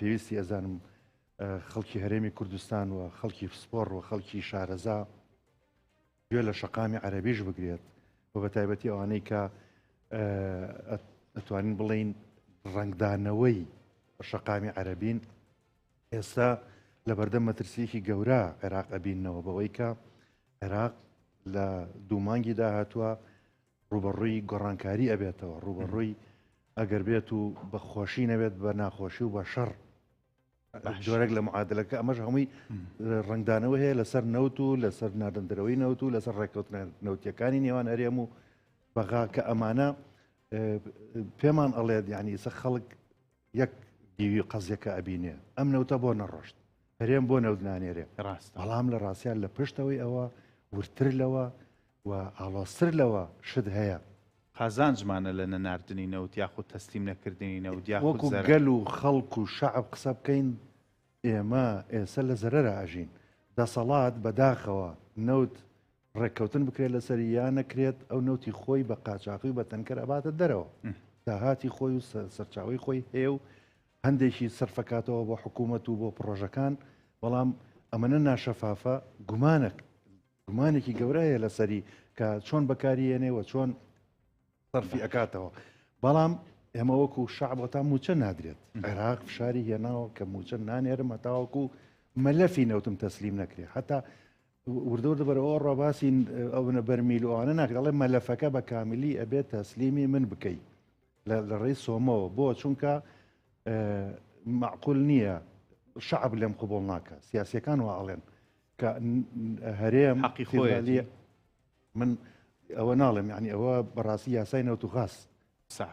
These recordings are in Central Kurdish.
پێویستی ئەزانم خەڵکی هەرێمی کوردستان و خەڵکی پسپۆڕ و خەڵکی شارەزا گوێ لە شەقامی عەرەبیش بگرێت و بە تایبەتی ئەوانەی کە ئەتوانین بڵین ڕەنگدانەوەی شەقامی عەرەبین ئێستا لە بەردەم مەترسیەکی گەورە عێراق ئەبینەوە بەوەی کە عێراق لە دوو مانگی داهاتوە ڕوبەڕووی گۆڕانکاری ئەبێتەوە ڕوبەڕووی ئەگەر بێت و بە خۆشی نەبێت بە ناخۆشی و بە شەڕ جۆرێک لە معادلەکە ئەمەش هەمووی ڕنگدانەوە هەیە لەسەر نەوت و لەسەر ناردندەرەوەی نەوت و لەسەر ڕێککەوتنە نەوتیەکانی نێوان هەرێم و بەغا کە ئەمانە پێمان ئەڵێت یعنی ئیسە خەڵک یەک دیوی قەزیەکە ئەبینێ ئەم نەوتە بۆ نەڕۆشت هەرێم بۆ نەوت نانێرێ ڕاست بەڵام لە ڕاستیان لە پشتەوەی ئەوە ورتر لەوە و ئاڵۆزتر لەوە شت هەیە. قازانجمانە لە نەناردنی نەوت یاخود تەسلیم نەکردنی نەوت یاخود وەکو زەرەر. گەل و خەڵک و شەعب قسە بکەین ئێمە ئێسە لە زەرەرا ئەژین. دەسەڵات بەداخەوە نەوت ڕێککەوتن بکرێت لەسەری یا نەکرێت ئەو نەوتی خۆی بە قاچاخی و بە تەنکەر ئەباتە دەرەوە. داهاتی خۆی و سەرچاوەی خۆی هەیە و هەندێکی سەرفەکاتەوە بۆ حکوومەت و بۆ پڕۆژەکان بەڵام ئەمەنە ناشەفافە گومانە گومانێکی گەورە هەیە لەسەری کە چۆن بەکاری یەنێ و چۆن سەرفی ئەکاتەوە بەڵام ئێمە وەکو شعب تا موچە نادرێت عێراق فشاری هێناوە کە موچە نانێرم هەتاوەکو مەلەفی نەوتم تەسلیم نەکرێت حتا وردەوردە بەرەوە ڕاباسی ئەوە بەرمیل ئەوانە ناکرێت ئەڵێ مەلەفەکە بە کاملی ئەبێت تەسلیمی من بکەی لە ڕێی سۆمەوە بۆ چونکە معقول نییە شعب لێم قوبڵ ناکە سیاسەکان وا ئەڵێن کە هەرێم حەقی خۆیەتی. من ئەوە ناڵێم یعنی ئەوە بەڕاستی یاسای نەوت و غاز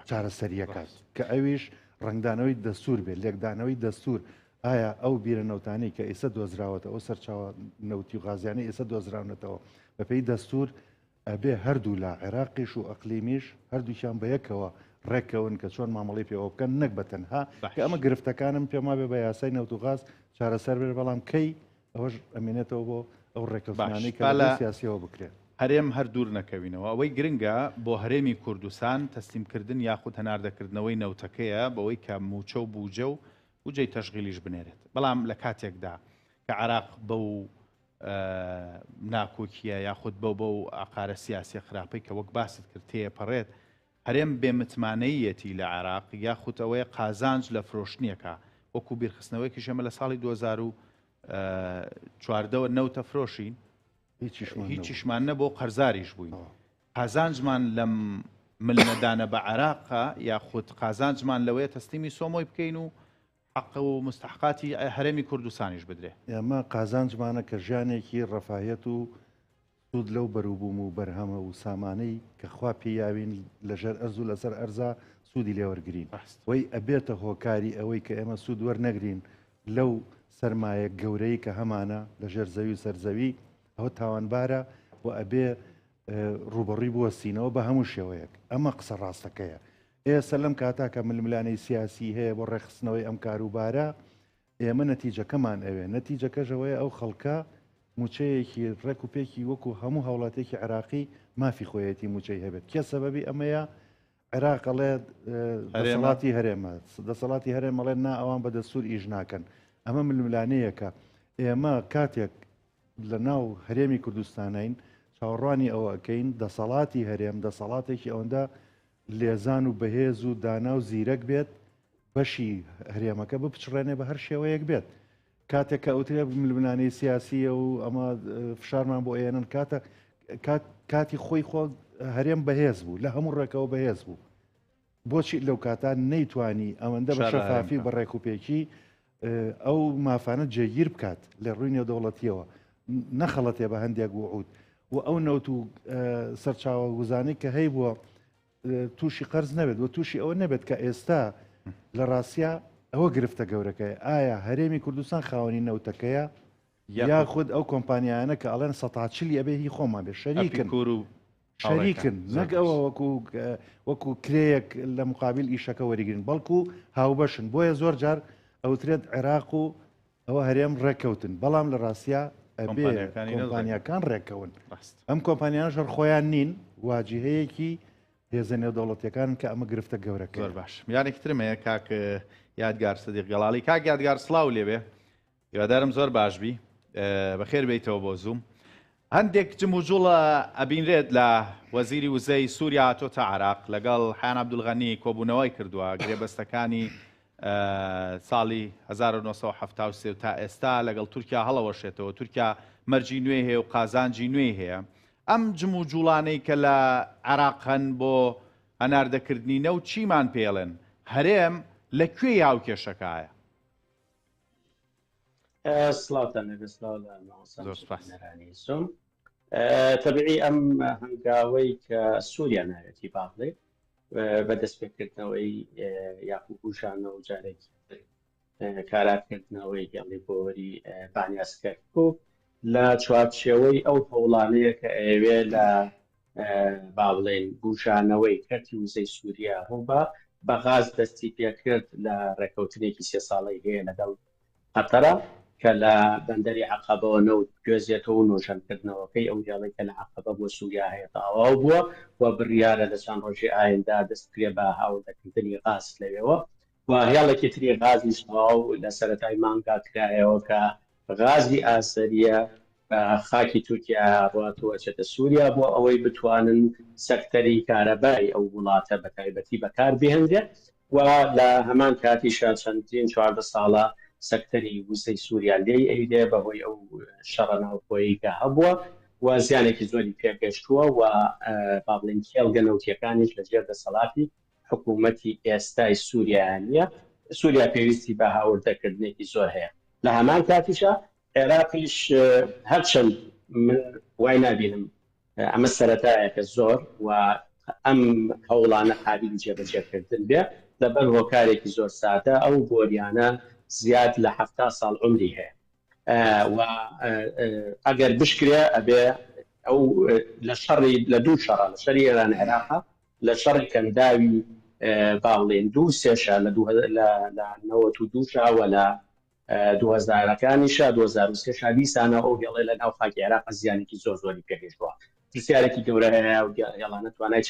چارەسەریەکات کە ئەویش ڕنگدانەوەی دەستور بێت لێکدانەوەی دەستور ئایا ئەو بیرە نەوتانی کە ئێستا دۆزراوەتە ئەو سەرچاوە نەوتی و غازیانە ئێستا دۆزراونەتەوە بەپێی دەستور ئەبێ هەردوولا عێراقیش و ئەقلیمیش هەردووکیان بەیەکەوە ڕێککەون کە چۆن مامەڵەی پێوە بکەن نەک بە تەنها کە ئەمە گرفتەکانم پێم وابێ بە یاسای نەوت و غاز چارەسەر بێت بەڵام کەی ئەوەش ئەمێنێتەوە بۆ ئەو ڕێککەوتنانەی کە لە سیاسیەوە بکرێت. هەرێم هەر دوور نەکەوینەوە ئەوەی گرنگە بۆ هەرێمی کوردستان تەسلیمکردن یاخود هەناردەکردنەوەی نەوتەکەیە بەوەی کە مووچە و بوجە و بوجەی تەشغیلیش بنێرێت بەڵام لە کاتێکدا کە عێراق بەو ناکۆکیە یاخود بەو بەو ئاقارە سیاسیە خراپەی کە وەک باست کرد تێیەپەڕێت، هەرێم بێ متمانەییەتی لە عێراق یاخود ئەوەیە قازانج لە فرۆشتنیەکە، وەکو بیرخستنەوەیەکیش ئێمە لە ساڵی 2014 وە نەوتە فرۆشین هیچیشمان نەبوو قەرزاریش بووین قازانجمان لەم ملنەدانە بە عێراقە یاخود قازانجمان لەوەیە تەسلیمی سۆمۆی بکەین و حەق و موستەحقاتی هەرێمی کوردستانیش بدرێ. ئێمە قازانجمانە کە ژیانێکی ڕەفاهیەت و سوود لەو بەروبووم و بەرهەمە و سامانەی کە خوا پێی یاوین لە ژێر ئەرز و لەسەر ئەرزا سوودی لێ وەرگرین. وەی ئەبێتە هۆکاری ئەوەی کە ئێمە سوود وەرنەگرین لەو سەرمایە گەورەی کە هەمانە لە ژێر زەوی و سەر زەوی، ئەوە تاوانبارە و ئەبێ ڕووبەڕووی بوەستینەوە بە هەموو شێوەیەک. ئەمە قسە ڕاستەکەیە. ئێستا لەم کاتە کە ململانێی سیاسی هەیە بۆ ڕێکخستنەوەی ئەم کاروبارە، ئێمە نەتیجەکەمان ئەوێ، نەتیجەکەش ئەوەیە ئەو خەڵکە مووچەیەکی ڕێک و پێکی وەکو هەموو هاوڵاتیەکی عێراقی مافی خۆیەتی مووچەی هەبێت. کێ سەبەبی ئەمەیە؟ عێراق ئەڵێ دەسەڵاتی هەرێمە، دەسەڵاتی هەرێم ئەڵێ نا ئەوان بە دەستوور ئیش ناکەن. ئەمە ململانێیەکە. ئێمە کاتێک لە ناو هەرێمی کوردستانین چاوەڕوانی ئەوە ئەکەین دەسەڵاتی هەرێم دەسەڵاتێکی ئەوەندە لێزان و بەهێز و دانا و زیرەک بێت بەشی هەرێمەکە بپچڕێنێ بە هەر شێوەیەک بێت کاتێک کە ئەوترێ ململانێی سیاسیە و ئەمە فشارمان بۆ ئێنن کاتە کاتی خۆی خۆ هەرێم بەهێز بوو لە هەموو ڕێکەوە بەهێز بوو بۆچی لەو کاتان نەیتوانی ئەوەندە بە شەفافی بە ڕێکوپێکی ئەو مافانە جێگیر بکات لە ڕووی نێودەوڵەتیەوە نەخەڵەتێ بە هەندێک وعود و ئەو نەوت و سەرچاوە وزانەی کە هەیبووە تووشی قەرز نەبێت و تووشی ئەوە نەبێت کە ئێستا لە ڕاستیا ئەوە گرفتە گەورەکەی ئایا هەرێمی کوردستان خاوەنی نەوتەکەیە یاخود ئەو کۆمپانیانە کە ئەڵێن سەتاچلی ئەبێ هی خۆمان بێ شەریکن و شەریکن نەک ئەوە وەکو وەکو کرێیەک لە مقابل ئیشەکە وەریگرن بەڵکو هاوبەشن بۆیە زۆر جار ئەوترێت عێراق و ئەوە هەرێم ڕێککەوتن بەڵام لە ڕاستیا ئەبێ کۆمپانیاکان ڕێککەون ئەم کۆمپانیانەش هەر خۆیان نین واجهەیەکی. هێزە نێودەوڵەتیەکانن کە ئەمە گرفتە گەورەکەیە. زۆر باش میوانێکی ترم هەیە کاک یادگار سدیق گەڵاڵی کاک یادگار سڵاو لێبێ هیوادارم زۆر باش بی بەخێر بیتەوە بۆ زووم هەندێک جموجوڵە ئەبینرێت لە وەزیری وزەی سووریا هاتۆتە عراق لەگەڵ حیان عەبدولغەنی کۆبوونەوەی کردووە گرێبەستەکانی ساڵی 1973 تا ئێستا لەگەڵ تورکیا هەڵەوەشێتەوە تورکیا مەرجی نوێی هەیە و قازانجی نوێی هەیە ئەم جموجوڵانەی کە لە عێراق هەن بۆ هەناردەکردنی نەوت چیمان پێڵێن؟ هەرێم لە کوێی هاوکێشەکایە؟ سڵاوتان لێبێ سڵاو لە مامۆستا زۆر سپاس. بینەرانی زوم تەبعی ئەم هەنگاوەی کە سووریا ناوێتی با بڵێ بە دەستپێکردنەوەی یاخو بوژانەوە و جارێکی تر کاراکردنەوەی هێڵی بۆری بانیاس کەرکوک لە چوارچێوەی ئەو هەوڵانەیە کە ئەیەوێ لە با بڵێین بوژانەوەی کەرتی وزەی سووریا ڕووبا بە غاز دەستی پێکرد لە ڕێکەوتنێکی سێ ساڵەی هەیە لەگەڵ قەتەرە کە لە بەندەری عەقەبەوە نەوت بگوێزێتەوە و نۆژەنکردنەوەکەی ئەو هێڵەی کە لە عەقەبە بۆ سووریا هەیە تەواو بووە و بڕیارە لە چەند ڕۆژی ئایندە دەست بکرێ بە هاوردەکردنی غاز لەوێوە و هێڵێکی تری غازیش تەواو لە سەرەتای مانگا کرایەوە کە غازی ئاسەرییە بە خاکی تورکیا ڕوات و ئەچێتە سووریا بۆ ئەوەی بتوانن سەکتەری کارەبای ئەو وڵاتە بە تایبەتی بەکار بهێنرێت و لە هەمان کاتیشا چەندین 14 ساڵە سەکتەری وزەی سووریا لێی ئەیدێ بەهۆی ئەو شەڕە ناوخۆیی کە هەبووە و زیانێکی زۆری پێگەشتووە و با بڵێین کێڵگە نەوتیەکانیش لە ژێر دەسەڵاتی حکوومەتی ئێستای سووریا نییە، سووریا پێویستی بە هاوردەکردنێکی زۆر هەیە. لە هەمان کاتیشا عێراقیش هەرچەند من وای نابینم ئەمە سەرەتایەکە زۆر و ئەم هەوڵانە قابیلی جێبەجێکردن بێ لەبەر هۆکارێکی زۆر سادە ئەو بۆریانە زیاد لە 70 ساڵ عومری هەیە و ئەگەر بشکرێ ئەبێ ئەو لە شەڕی لە دوو شەڕە لە شەری ئێران عێراقە لە شەڕی کەنداوی با بڵێین دوو سێشا لە لە 92 شا و لە دوهەزارەکانیشا 2003 شا دیسانەوە ئەو هێڵەی لە ناو خاکی عێراق زیانێکی زۆر زۆری پێگەیشتووە پرسیارێکی گەورە هەیە و هێڵانە توانای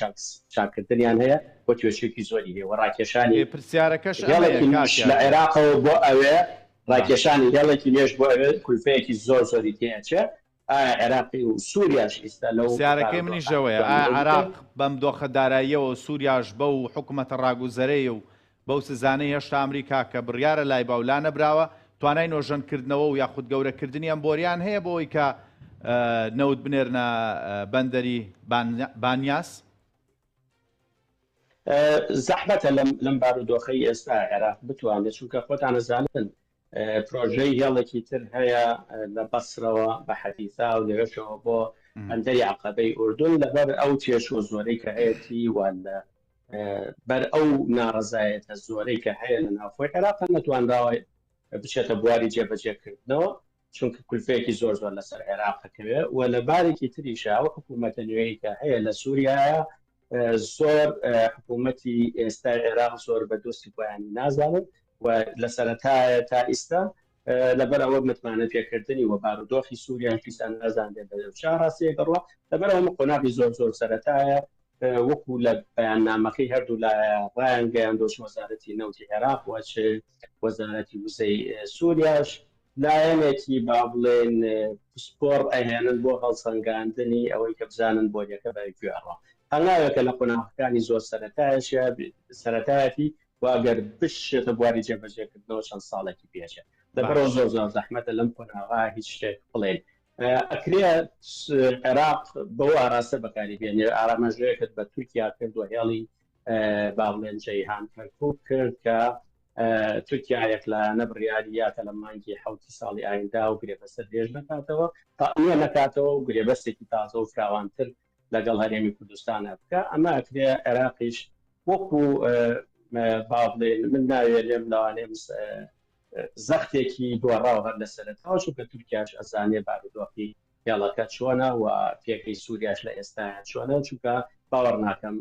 چاککردنیان هەیە و توێشێکی زۆری هەیە و ڕاکێشانی پرسیارەکەش هێڵێکی نوێش لە عێراقەوە بۆ ئەوێ ڕاکێشانی هێڵێکی نوێش بۆ ئەوێ کولفەیەکی زۆر زۆری تێئەچێ ئایا عێراقی و سووریاش ئیستا لەو پرسیارەکەی منیش بارودۆخە ئەوەیە ئەتوانن ئایا ئەو بکەن؟ عێراق بەم دۆخە داراییەوە و سووریاش بەو حکومەتە ڕاگوزەرەی و بەو سزانەی هێشتا ئەمریکا کە بڕیارە لایبا و لانەبراوە توانای نۆژەنکردنەوە و یاخود گەورەکردنی ئەم بۆریان هەیە بۆ ئەوەی کە نەوت بنێرنە بەندەری بانیاس؟ زەحمەتە لەم بارودۆخەی ئێستا عێراق بتوانێت چونکە خۆتان ئەزانن پرۆژەی هێڵێکی تر هەیە لە بەسرەوە بە حەدیثا و لەوێشەوە بۆ بەندەری عەقەبەی ئوردن لەبەر ئەو تێچووە زۆرەی کە هەیەتی و لە بەر ئەو ناڕەزایەتە زۆرەی کە هەیە لە ناوخۆی عێراق نەتوانراوە بچێتە بواری جێبەجێکردنەوە چونکە کولفەیەکی زۆر زۆر لەسەر عێراق دەکەوێت و لە بارێکی تریشە ئەو حکوومەتە نوێی کە هەیە لە سووریایە زۆر حکوومەتی ئێستای عێراق زۆر بە دۆستی خۆیانی نازانن و لە سەرەتایە تا ئیستا لەبەر ئەوە متمانە پێکردنی و بارودۆخی سووریا دیسان نازانرێت بەرەو چ ئاراستەیەک دەڕوا لەبەر ئەوە قۆناغی زۆر زۆر سەرەتایە وەکو لە بەیاننامەکەی هەردوو لایە ڕایان گەیاندۆ چ وەزارەتی نەوتی عێراق و چ وەزارەتی وزەی سووریاش لایەنێکی با بڵێین پسپۆڕ ئەهێنن بۆ هەڵسەنگاندنی ئەوەی کە بزانن بۆریەکە بەرەو کوێ ئەڕوا. هەنگاوێکە لە قۆناغەکانی زۆر سەرەتایەشە سەرەتایەتی و ئەگەر بشچێتە بواری جێبەجێکردنەوە چەند ساڵێکی پێچێت. لەبەرئەوە باش. زۆر زۆر زەحمەتە لەم قۆناغە هیچ شتێک بڵێین. ئەکرێ عێراق بەو ئاراستە بەکاری بێنێ ئارامەژەیەکت بە تورکیا کرد و هێڵی با بڵێن جەیهان کەرکوک کرد کە تورکیا یەکلایەنە بڕیاری یا کە لە مانگی حەوتی ساڵی ئایندا و گرێبەستە درێژ نەکاتەوە تا نوێ نەکاتەوە و گرێبەستێکی تازە و فراوانتر لەگەڵ هەرێمی کوردستانە بکە ئەمە ئەکرێ عێراقیش وەکو با بڵێن من ناوێ لێم لەوانەیە زەختێکی دۆڕاو هەر لە سەرەتاوە چونکە تورکیاش ئەزانێ بارودۆخی هێڵەکە چۆنە و پێگەی سووریاش لە ئێستایا چۆنە چونکە باوەڕ ناکەم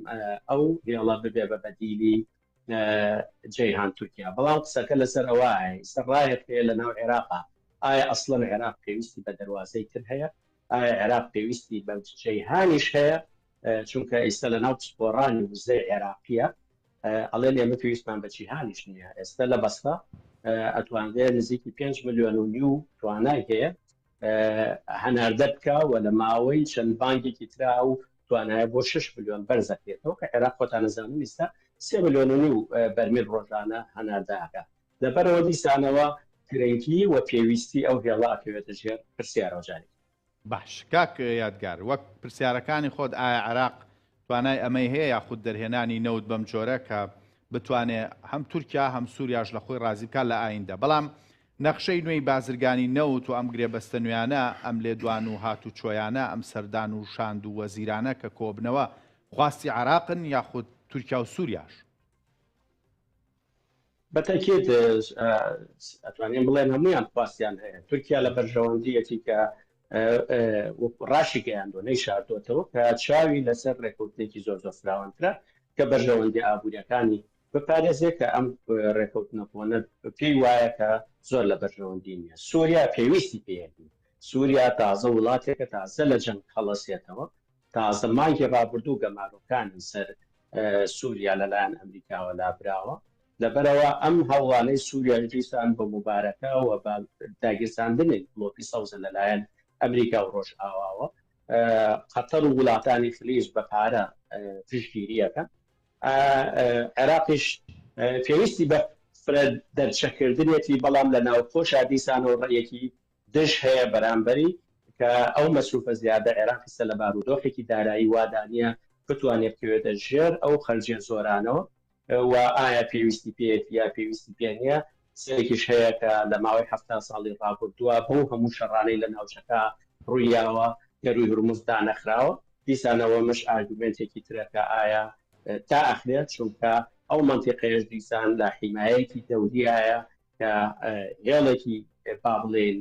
ئەو هێڵە ببێ بە بەدیلی جەیهان تورکیا بەڵام قسەکە لەسەر ئەوە ئێستا ڕایەک هەیە لە ناو عێراقا ئایا ئەسڵەن عێراق پێویستی بە دەروازەی تر هەیە ئایا عێراق پێویستی بە جەیهانیش هەیە؟ چونکە ئیستا لە ناو پسپۆڕانی وزەی عێراقیە ئەڵێن ئێمە پێویستمان بە جیهانیش نییە ئێستا لە بەسرە ئەتوانرێت نزیکی 5 ملیۆن و نیو توانای هەیە هەناردە بکە و لە ماوەی چەند بانکێکی ترا و توانایە بۆ 6 ملیۆن بەرزەکرێتەوە کە عێراق خۆتان نەزانن ئیستا 3 ملیۆن و نیو بەرمیل ڕۆژانە هەناردەکە لەبەرەوە دیسانەوە گرنگی و پێویستی ئەو هێڵە ئەکەوێتە ژێر پرسیارەوە جارێکی. باش کاک یادگار وەک پرسیارەکانی خۆت ئایا عێراق توانای ئەمەی هەیە یاخود دەرهێنانی نەوت بەم جۆرە کە بتوانێ هەم تورکیا هەم سوریاش لە خۆی ڕازی بکات لە ئایندە بەڵام نەخشەی نوێی بازرگانی نەوت و ئەم گرێبەستە نوێیانە ئەم لێدوان و هاتوچۆیانە ئەم سەردان و شاند و وەزیرانە کە کۆبنەوە خواستی عێراقن یاخود تورکیا و سوریاش؟ بە تەئکید ئەتوانین بڵێن هەمویان خواستیان هەیە تورکیا لە بەرژەوەندیەتی کە ڕاشی گەیاندوە نەی شاردۆتەوە کە چاوی لەسەر ڕێکەوتنێکی زۆر زۆر فراوانترە کە بەرژەوەندی ئابووریەکانی بپارێزێ کە ئەم ڕێکەوتنە کۆنە پێی وایە کە زۆر لە بەرژەوەندی نییە سووریا پێویستی پێیەتی سووریا تازە وڵاتێکە تازە لە جەنگ هەڵەسێتەوە تازە مانگی ڕابردوو گەمارۆکانی سەر سووریا لەلایەن ئەمریکاوە لابراوە، لەبەرئەوە ئەم هەوڵانەی سووریاش دیسان بە موبارەکە و بە داگیرساندنی گڵۆپی سەوزە لەلایەن ئەمریکا و ڕۆژئاواوە، قەتەر و وڵاتانی خلیج بە پارە پشتگیری ئەکەن. عێراقیش پێویستی بە فرە دەرچەکردنێتی، بەڵام لە ناوخۆشا دیسانەوە ڕەئیەکی دژ هەیە بەرامبەری کە ئەو مەسروفە زیادە عێراق ئیستا لە بارودۆخێکی دارایی وادا نیە بتوانێت بکەوێتە ژێر ئەو خەرجیە زۆرانەوە و ئایا پێویستی پێیەتی یا پێویستی پێ نیە قسەیەکیش هەیە کە لە ماوەی 70 ساڵی ڕابردووە بەو هەموو شەڕانەی لە ناوچەکە ڕوویاوە گەرووی هورمز دانەخراوە دیسانەوە مش ئارگومێنتێکی ترە کە ئایا تا ئەخرێت چونکە ئەو مەنتیقەیەش دیسان لە حیمایەکی دەوریایە کە هێڵێکی با بڵێین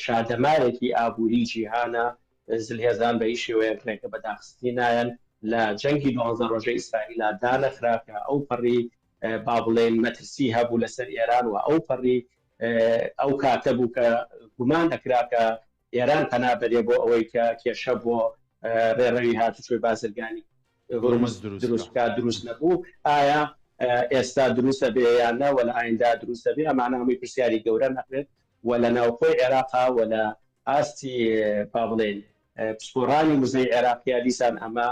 شادەمارێکی ئابووری جیهانە، زلهێزان بە هیچ شێوەیەک ڕێگە بە داخستنی نایەن، لە جەنگی دوانزە ڕۆژەی ئیسرائیلا دانەخرا کە ئەو پەڕی با بڵێین مەترسی هەبوو لەسەر ئێران و ئەو پەڕی ئەو کاتە بوو کە گومان ئەکرا کە ئێران پەنا بەرێ بۆ ئەوەی کە کێشە بۆ ڕێڕەوی هاتوچۆی بازرگانی هورمز دروست بکات دروست نەبوو ئایا ئێستا دروستە بێ یان نە و لە ئایندا دروستە بێ ئەمانە هەمووی پرسیاری گەورە نەکرێت و لە ناوخۆی عێراقا و لە ئاستی با بڵێن پسپۆڕانی وزەی عێراقیە دیسان ئەمە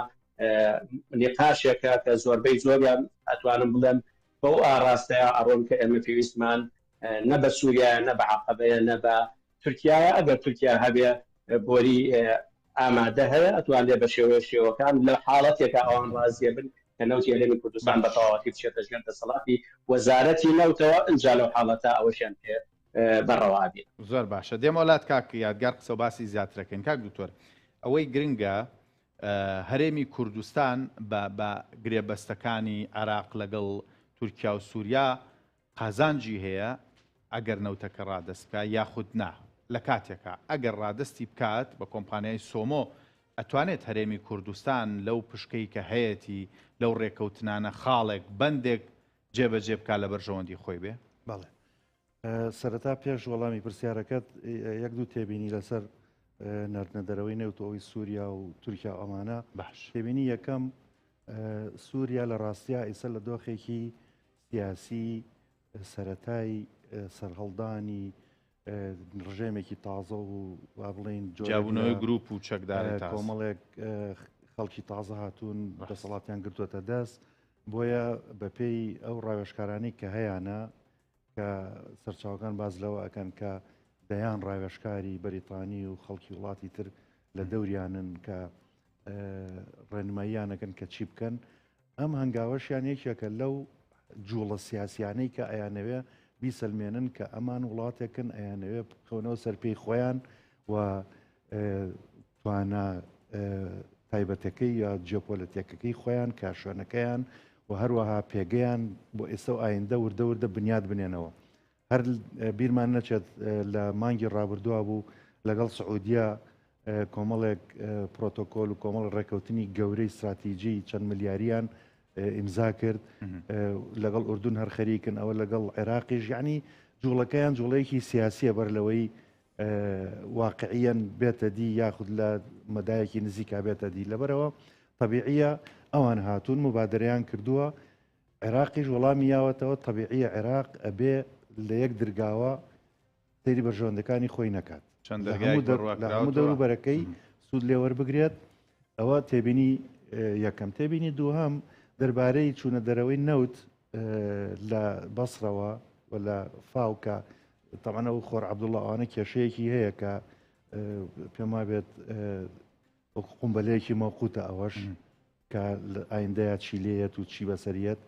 نقاشێکە کە زۆربەی زۆریان ئەتوانم بڵێم بەو ئاراستەیە ئەڕۆن کە ئێمە پێویستمان نە بە سووریایە نە بە عقبەیە نە بە تورکیایە ئەگەر تورکیا هەبێ بۆری ئامادە هەیە ئەتوانرێ بە شێوەیە شێوەکان لە حاڵەتێکا ئەوان ڕازیە بن کە نەوتی هەرێمی کوردستان بە تەواوەتی بچێتە ژێر دەسەڵاتی وەزارەتی نەوتەوە ئنجا لەو حاڵەتە ئەوەشیان پێ بە ڕەوا بێت. زۆر باشە دێمەوە لات کاک یادگار قسەو باسی زیاترەکەین کاک دکتۆر ئەوەی گرنگە هەرێمی کوردستان بە بە گرێبەستەکانی عێراق لەگەڵ تورکیا و سووریا قازانجی هەیە ئەگەر نەوتەکە ڕادەست بکات یاخود نا، لە کاتێکا ئەگەر ڕادەستی بکات بە کۆمپانیای سۆمۆ ئەتوانێت هەرێمی کوردستان لەو پشکەی کە هەیەتی لەو ڕێکەوتنانە خاڵێک بەندێک جێبەجێ بکات لە بەرژەوەندی خۆی بێ؟ بەڵێ سەرەتا پێش وەڵامی پرسیارەکەت یەک دوو تێبینی لەسەر ناردنە دەرەوەی نەوت و ئەوەی سووریا و تورکیا و ئەمانە باش تێبینی یەکەم سووریا لە ڕاستیا ئیسە لە دۆخێکی سیاسی سەرەتای سەرهەڵدانی ڕژێمێکی تازە و وا بڵێین جیابوونەوەی گروپ و چەکداری تازە. کۆمەڵێک خەڵکی تازە هاتوون دەسەڵاتیان گرتووەتە دەست بۆیە بەپێی ئەو ڕاوێژکارانەی کە هەیانە کە سەرچاوەکان باس لەوە ئەکەن کە دەیان ڕاوێژکاری بەریتانی و خەڵکی وڵاتی تر لە دەوریانن کە ڕێنماییانەکەن کە چی بکەن ئەم هەنگاوەشیان یەکێکە لەو جوڵە سیاسیانەی کە ئەیانەوێ بیسەلمێنن کە ئەمان وڵاتێکن ئەیانەوێ بکەونەوە سەر پێی خۆیان و توانا تایبەتەکەی یا جیۆپۆلەتیەکەکەی خۆیان کە شوێنەکەیان و هەروەها پێگەیان بۆ ئێستا و ئایندە وردە وردە بنیات بنێنەوە. هەر بیرمان نەچێت لە مانگی ڕابردووە بوو لەگەڵ سعودیە کۆمەڵێک پرۆتۆکۆل و کۆمەڵ ڕێکەوتنی گەورەی استراتیجی چەند ملیاریان ئیمزا کرد لەگەڵ ئوردون هەر خەریکن ئەوە لەگەڵ عێراقیش یعنی جوڵەکەیان جوڵەیەکی سیاسیە بەر لەوەی واقعیەن بێتە دی یاخود لە مەدایەکی نزیکا بێتە دی لەبەرەوە. تەبیعیە ئەوان هاتوون مبادەرەیان کردووە عێراقیش وەڵامی یاوەتەوە تەبیعیە عێراق ئەبێ لە یەک درگاوە سەیری بەرژەوەندەکانی خۆی نەکات چەند لە هەموو دەرگایەک دەر- بەڕوا لە هەموو کراوەتەوە. دەوروبەرەکەی سوود لێوەربگرێت ئەوە تێبینی یەکەم تێبینی دووهەم دەربارەی چوونە دەرەوەی نەوت لە بەسرەوە و لە فاو کە تەبعەن ئەو خۆر عەبدوڵڵا ئەوانە کێشەیەکی هەیە کە پێم وابێت وەکو قومبەلەیەکی مەوقوتە ئەوەش کە لە ئایندەیە چی لێیەت و چی بەسەریەت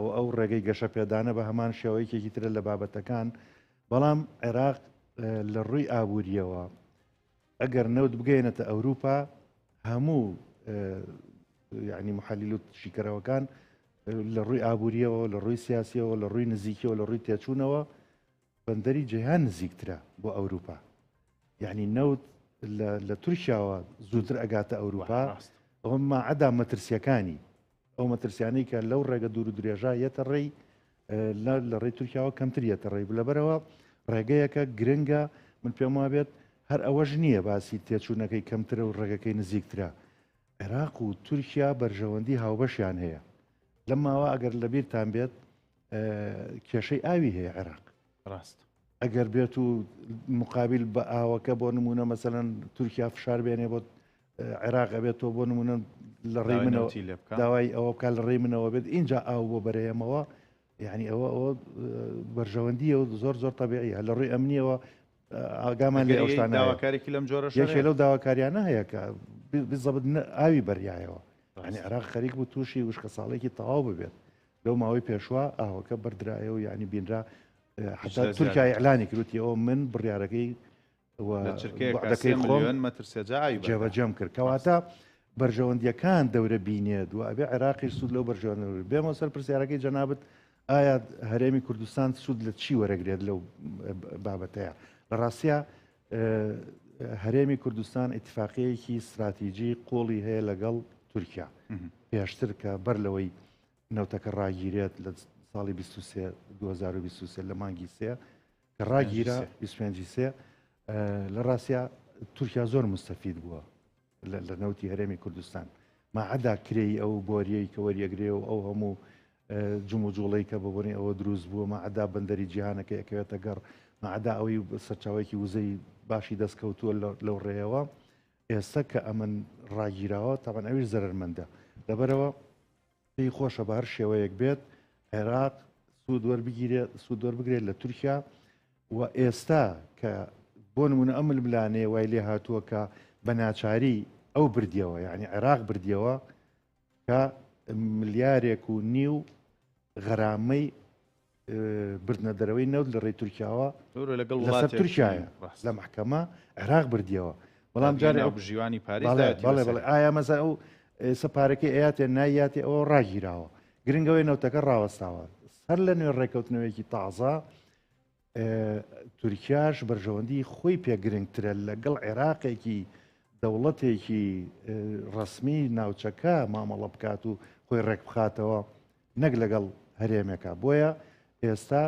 و ئەو ڕێگەی گەشە پێدانە بە هەمان شێوەیەکێکی ترە لە بابەتەکان بەڵام عێراق لە ڕووی ئابووریەوە ئەگەر نەوت بگەێنێتە ئەوروپا هەموو یعنی محلیل و شیکەرەوەکان لە ڕووی ئابووریەوە لە ڕووی سیاسیەوە لە ڕووی نزیکیەوە لە ڕووی تێچوونەوە بەندەری جیهان نزیکترە بۆ ئەوروپا یعنی نەوت لە تورکیاوە زووتر ئەگاتە ئەوروپا ئەوە ماعدا مەترسیەکانی ئەو مەترسیانەی کە لەو ڕێگە دوور و درێژە یەتە ڕێی لە ڕێی تورکیاوە کەمتر یەتە ڕێی لەبەرەوە ڕێگەیەکە گرنگە من پێم وابێت هەر ئەوەش نییە باسی تێچوونەکەی کەمترە و ڕێگەکەی نزیکترە عێراق و تورکیا بەرژەوەندی هاوبەشیان هەیە لەم ماوە ئەگەر لەبیرتان بێت کێشەی ئاوی هەیە عێراق ڕاست ئەگەر بێت و مقابل بە ئاوەکە بۆ نمونە مەسەەن تورکیا فشار بێنێ بۆ عێراق ئەبێت تۆ بۆ نمونە لە ڕێی منەوە داوای ئەوە بکە لە ڕێی منەوە بێت اینجا ئاو بۆ بەرەیەمەوە یعنی ئەوە ئەوە بەرژەوەندیە و زۆر زۆر طبیعیە لە ڕووی ئەمنیەوە ئاگامان لێ ئەوشتان داواکارێکی لەم جۆرە یەکێ لەو داواکاریانە هەیە کە بزەبت ئاوی بەریایەوە ینی عێراق خەریک بوو تووشی وشکە ساڵێکی تەواو ببێت لەو ماوەی پێشوە ئاوەکە بەردرایە و یعنی بینرا حتا تورکیا ئیعلانی کردوتی ئەوە من بڕیارەکەی وعدەکەی خۆم جێبەجێم کرد کەواتە بەرژەوەندیەکان دەورە بینێت و ئەبێ عێراقی سوود لەو بەرژەوەندی بێمە سەر پرسیارەکەی جەنابەت ئایا هەرێمی کوردستان سوود لە چی وەرەگرێت لەو بابەتەیە لە ڕاستە هەرێمی کوردستان ئیتفاقیەکی استراتیجی قوڵی هەیە لەگەڵ تورکیا پێشتر کە بەر لەوەی نەوتەکە ڕاگیرێت لە ساڵی 23 2023 لە مانگی سێ کە ڕاگیرا 25 سێ لە ڕاستیا تورکیا زۆر مستەفید بووە لە نەوتی هەرێمی کوردستان ماعدا کرێی ئەو بۆریەی کە وەریەگرێ و ئەو هەموو جموجوڵەی کە بەبوونی ئەوە دروست بووە ماعدا بەندەری جیهانەکە یەکەوێتە گەڕ ماعدا ئەوەی سەرچاوەیەکی وزەی باشی دەستکەوتووە لەو ڕێیەوە ئێستا کە ئەمن ڕاگیراوە تاوان ئەویش زەرمەندە لەبەرەوە پێی خۆشە بە هەر شێوەیەک بێت عێراق سوود وەربگیرێت سوود وەربگرێت لە تورکیا و ئێستا کە بۆ نمونە ئەم ململانێ وای لێ هاتووە کە بە ناچاری ئەو بردیەوە یعنی عێراق بردیەوە کە ملیارێک و نیو غەرامەی بردنە دەرەوەی نەوت لە ڕێی تورکیاوە لەگەڵ لەسەر تورکیایە لە محکەمە عێراق بردیەوە بەڵام جارێ ئەو بژیوانی پاریس بەڵێ بەڵێ ئایا مەزە ئەو ئێستا پارەکەی ئەیاتێ نایاتێ ئەوە ڕاگیراوە گرنگەوەی نەوتەکە ڕاوەستاوە سەر لە نوێ ڕێکەوتنەوەیەکی تازە تورکیاش بەرژەوەندی خۆی پێ گرنگترە لەگەڵ عێراقێکی دەوڵەتێکی ڕسمی ناوچەکە مامەڵە بکات و خۆی ڕێک بخاتەوە نەک لەگەڵ هەرێمێکا بۆیە ئێستا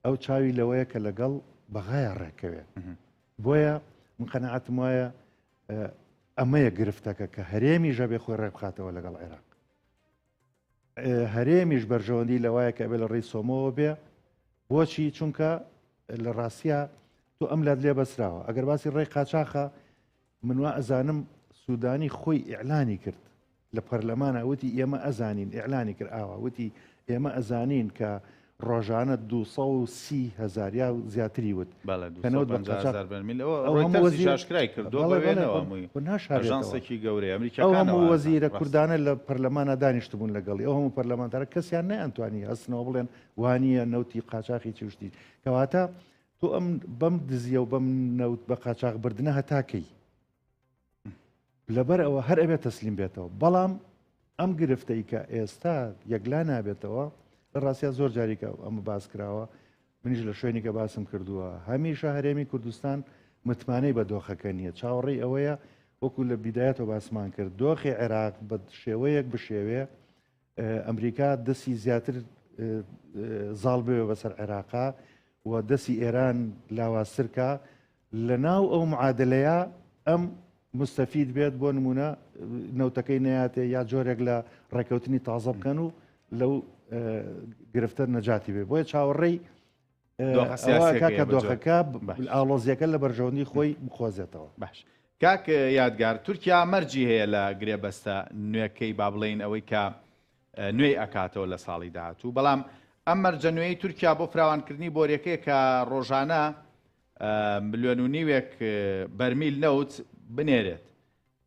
ئەو چاوی لەوەیە کە لەگەڵ بەغایا ڕێکەوێت بۆیە من قەنەعەتم وایە ئەمەیە گرفتەکە کە هەرێمی ژەبێ خۆی ڕێک بخاتەوە لەگەڵ عێراق هەرێمیش بەرژەوەندی لەوایە کە ئەبێ لە ڕێی سۆمەوە بێ بۆچی چونکە لە ڕاستە تۆ ئەم لات لێ بەسراوە ئەگەر باسی ڕێی قاچاخە من وا ئەزانم سودانی خۆی ئیعلانی کرد لە پەرلەمانا وتی ئێمە ئەزانین ئیعلانی کرد ئاوا وتی ئێمە ئەزانین کە ڕۆژانە 230 هزار یا زیاتری وت بەڵێ کە نەوت بە 250 قاچاخ هەزار بەرمیل ئەوە ئەو هەموو ڕۆیتەرزیش وەزیر ئاشکرای کردووە بەڵێ بە بەڵێ وێنەوە خۆ هەمووی خۆ ناشارێتەوە ئاژانسێکی گەورەیە ئەو ئەمریکیەکانەوە هەموو ئازان وەزیرە ڕاست کوردانە لە پەرلەمانە دانیشتبوون لەگەڵی ئەو هەموو پەرلەمانتارە کەسیان نەیانتوانی هەستنەوە بڵێن وانییە نەوتی قاچاخی چی و شتی کەواتە تۆ ئەم بەم دزیە و بەم نەوت بە قاچاخ بردنە هەتا کەی لەبەر ئەوە هەر ئەبێت تەسلیم بێتەوە بەڵام ئەم گرفتەی کە ئێستا یەکلا نابێتەوە لە ڕاستیا زۆر جاریکە ئەمە باس کراوە منیش لە شوێنی کە باسم کردووە هەمیشە هەرێمی کوردستان متمانەی بە دۆخەکە نییە چاوەڕێی ئەوەیە وەکو لە بیدایەتەوە باسمان کرد دۆخی عێراق بە شێوەیەک بشێوێ ئەمریکا دەستی زیاتر زاڵ بێ بەسەر عێراقا و دەستی ئێران لاوازترکە لە ناو ئەو معادلەیە ئەم مستەفید بێت بۆ نمونە نەوتەکەی نەیاتێ یا جۆرێک لە ڕێکەوتنی تازە بکەن و لەو گرفتە نەجاتی بێ بۆیە چاوەڕێی کاکە دۆخەکە ئاڵۆزیەکە لە بەرژەوەندی خۆی بخۆزێتەوە. باش کاک یادگار تورکیا مەرجی هەیە لە گرێبەستە نوێکەی با بڵێین ئەوەی کە نوێی ئەکاتەوە لە ساڵی داهاتوو بەڵام ئەم مەرجە نوێی تورکیا بۆ فراوانکردنی بۆریەکەی کە ڕۆژانە ملیۆن و نیوێک بەرمیل نەوت بنێرێت.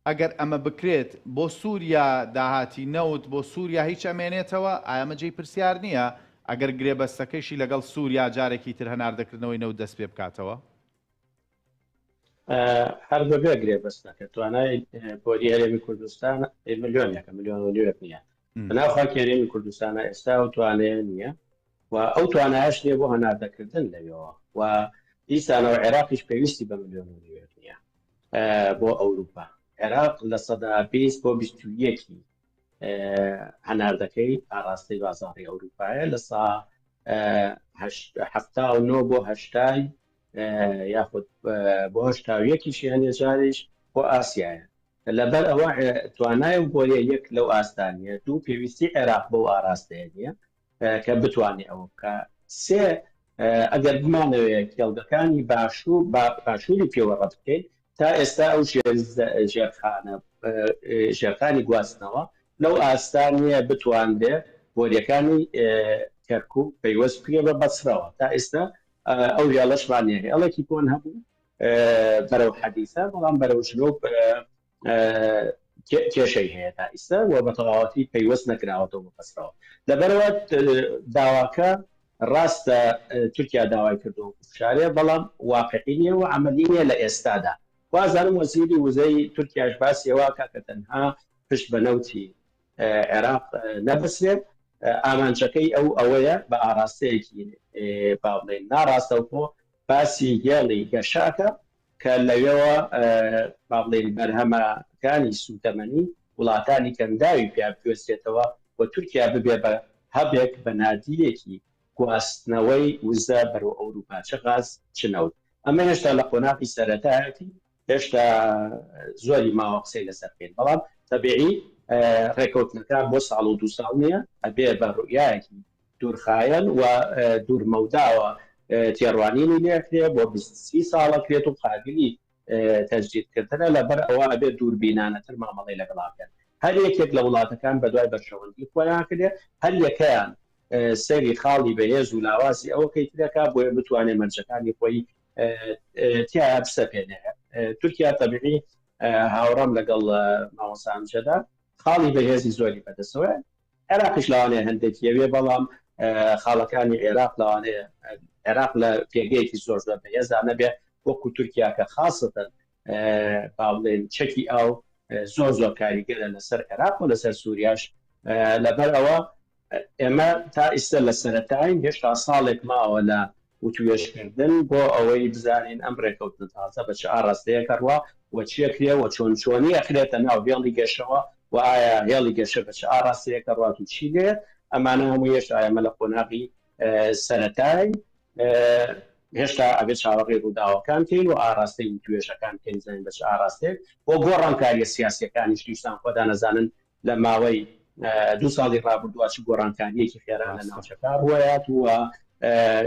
ئەگەر ئەمە بکرێت بۆ سووریا داهاتی نەوت بۆ سووریا هیچ ئەمێنێتەوە؟ ئایا ئەمە جێی پرسیار نییە ئەگەر گرێبەستەکەیشی لەگەڵ سووریا جارێکی تر هەناردەکردنەوەی نەوت دەست پێ بکاتەوە؟ هەر بەبێ گرێبەستەکە توانای بۆری هەرێمی کوردستان ملیۆنێکە ملیۆن و نیوێک نییە بەناو خاکی هەرێمی کوردستانە ئێستا و توانەیە نییە و ئەو توانایەش نییە بۆ هەناردەکردن لەوێەوە و دیسانەوە عێراقیش پێویستی بە ملیۆن و نیوێک نییە بۆ ئەوروپا عێراق 20% بۆ 21 هەناردەکەی ئاراستەی بازاڕی ئەوروپایە لە سا 79 بۆ هەشتای یاخود بۆ هەشتاویەکیشی هەنێ جاریش بۆ ئاسیایە لەبەر ئەوە توانای و بۆیە یەک لەو ئاستانیە دوو پێویستی عێراق بەو ئاراستەیە نییە کە بتوانێت ئەوە بکە سێ ئەگەر بمانەوێت کێڵگەکانی باشوور باشووری پێوە ڕەت بکەین تا ئێستا ئەو ژێرخانە ژێرخانی گواستنەوە لەو ئاستا نییە بتوانرێ بۆریەکانی کەرکک پەیوەست بکرێ بە بەسرەوە تا ئێستا ئەو هێڵەشمان نیە هێڵێکی کۆن هەبوو بەرەو حەدیسە بەڵام بەرەو جنوب کێشەی هەیە تا ئیستا و بە تەواوەتی پەیوەست نەکراوەتەوە بە بەسرەوە لەبەرەوە داواکە ڕاستە تورکیا داوای کردو فشارێ بەڵام واقعی نییە و عملی نییە لە ئێستادا وازانم وەزیری وزەی تورکیاش باسی ئەوە کە تەنها پشت بە نەوتی عێراق نەبەسرێت ئامانجەکەی ئەو ئەوەیە بە ئاراستەیەکی با بڵێین ناڕاستەوخۆ باسی هێڵی گەشەکە کە لەوێوە با بڵێین بەرهەمەکانی سووتەمەنی وڵاتانی کەنداوی پیا بگوێزرێتەوە و تورکیا ببێ بە هەبێک بە نادیرێکی گواستنەوەی وزە بەرەو ئەوروپا چ غاز چ نەوت ئەمە هێشتا لە قۆناغی سەرەتایەتی هێشتا زۆری ماوە قسەی لەسەر بکەین بەڵام تەبیعی ڕێکەوتنەکان بۆ ساڵ و دوو ساڵ نییە ئەبێ بە ڕوئیایەکی دوورخایەن و دوورمەوداوە تێڕوانینی لێکرێ بۆ 20 ساڵە کرێت و قابلی تەجدیدکردنە لەبەر ئەوە ئەبێ دووربینانەتر مامەڵەی لەگەڵا بکەن هەر یەکێک لە وڵاتەکان بە دوای بەرژەوەندی خۆیان کرێ هەر یەکەیان سەیری خاڵی بەهێز و لاوازی ئەوەکەی ترەکە بۆیە بتوانێت مەرجەکانی خۆی تیا بسەپێنێ تورکیا تەبیعی هاوڕام لەگەڵ مامۆستا ئەمجەدا خاڵی بەهێزی زۆری بەدەستەوە عێراقیش لەوانەیە هەندێکی ئەوێ بەڵام خاڵەکانی عێراق لەوانەیە عێراق لە پێگەیەکی زۆر زۆر بەهێزدا نەبێ وەکو تورکیا کە خاصەتەن با بڵێن چەکی ئاو زۆر زۆر کاریگەرە لەسەر عێراق و لەسەر سووریاش لەبەر ئەوە ئێمە تا ئیستە لە سەرەتاین، هێشتا ساڵێک ماوە لە وتوێژکردن بۆ ئەوەی بزانین ئەم رێکەوتنە تازە بە چ ئاڕاستەیەک ئەڕوا و چی ئەکرێ و چۆن چۆنی ئەخرێتە ناو هێڵی گەشەوە و ئایا هێڵی گەشە بە چ ئاڕاستەیەک ئەڕوات و چی لێ ئەمانە هەموو هێشتا ئێمە لە قۆناغی سەرەتاین هێشتا ئەبێ چاوەڕێی ڕووداوەکان بکەین و ئاڕاستەی وتوێژەکان بکەین بزانین بە چ ئاڕاستەیەک و گۆڕانکاریە سیاسیەکانیش دیسان خۆتان ئەزانن لە ماوەی دوو ساڵی ڕابردووە چ گۆڕانکارییەکی خێرا لە ناوچەکە ڕوویات و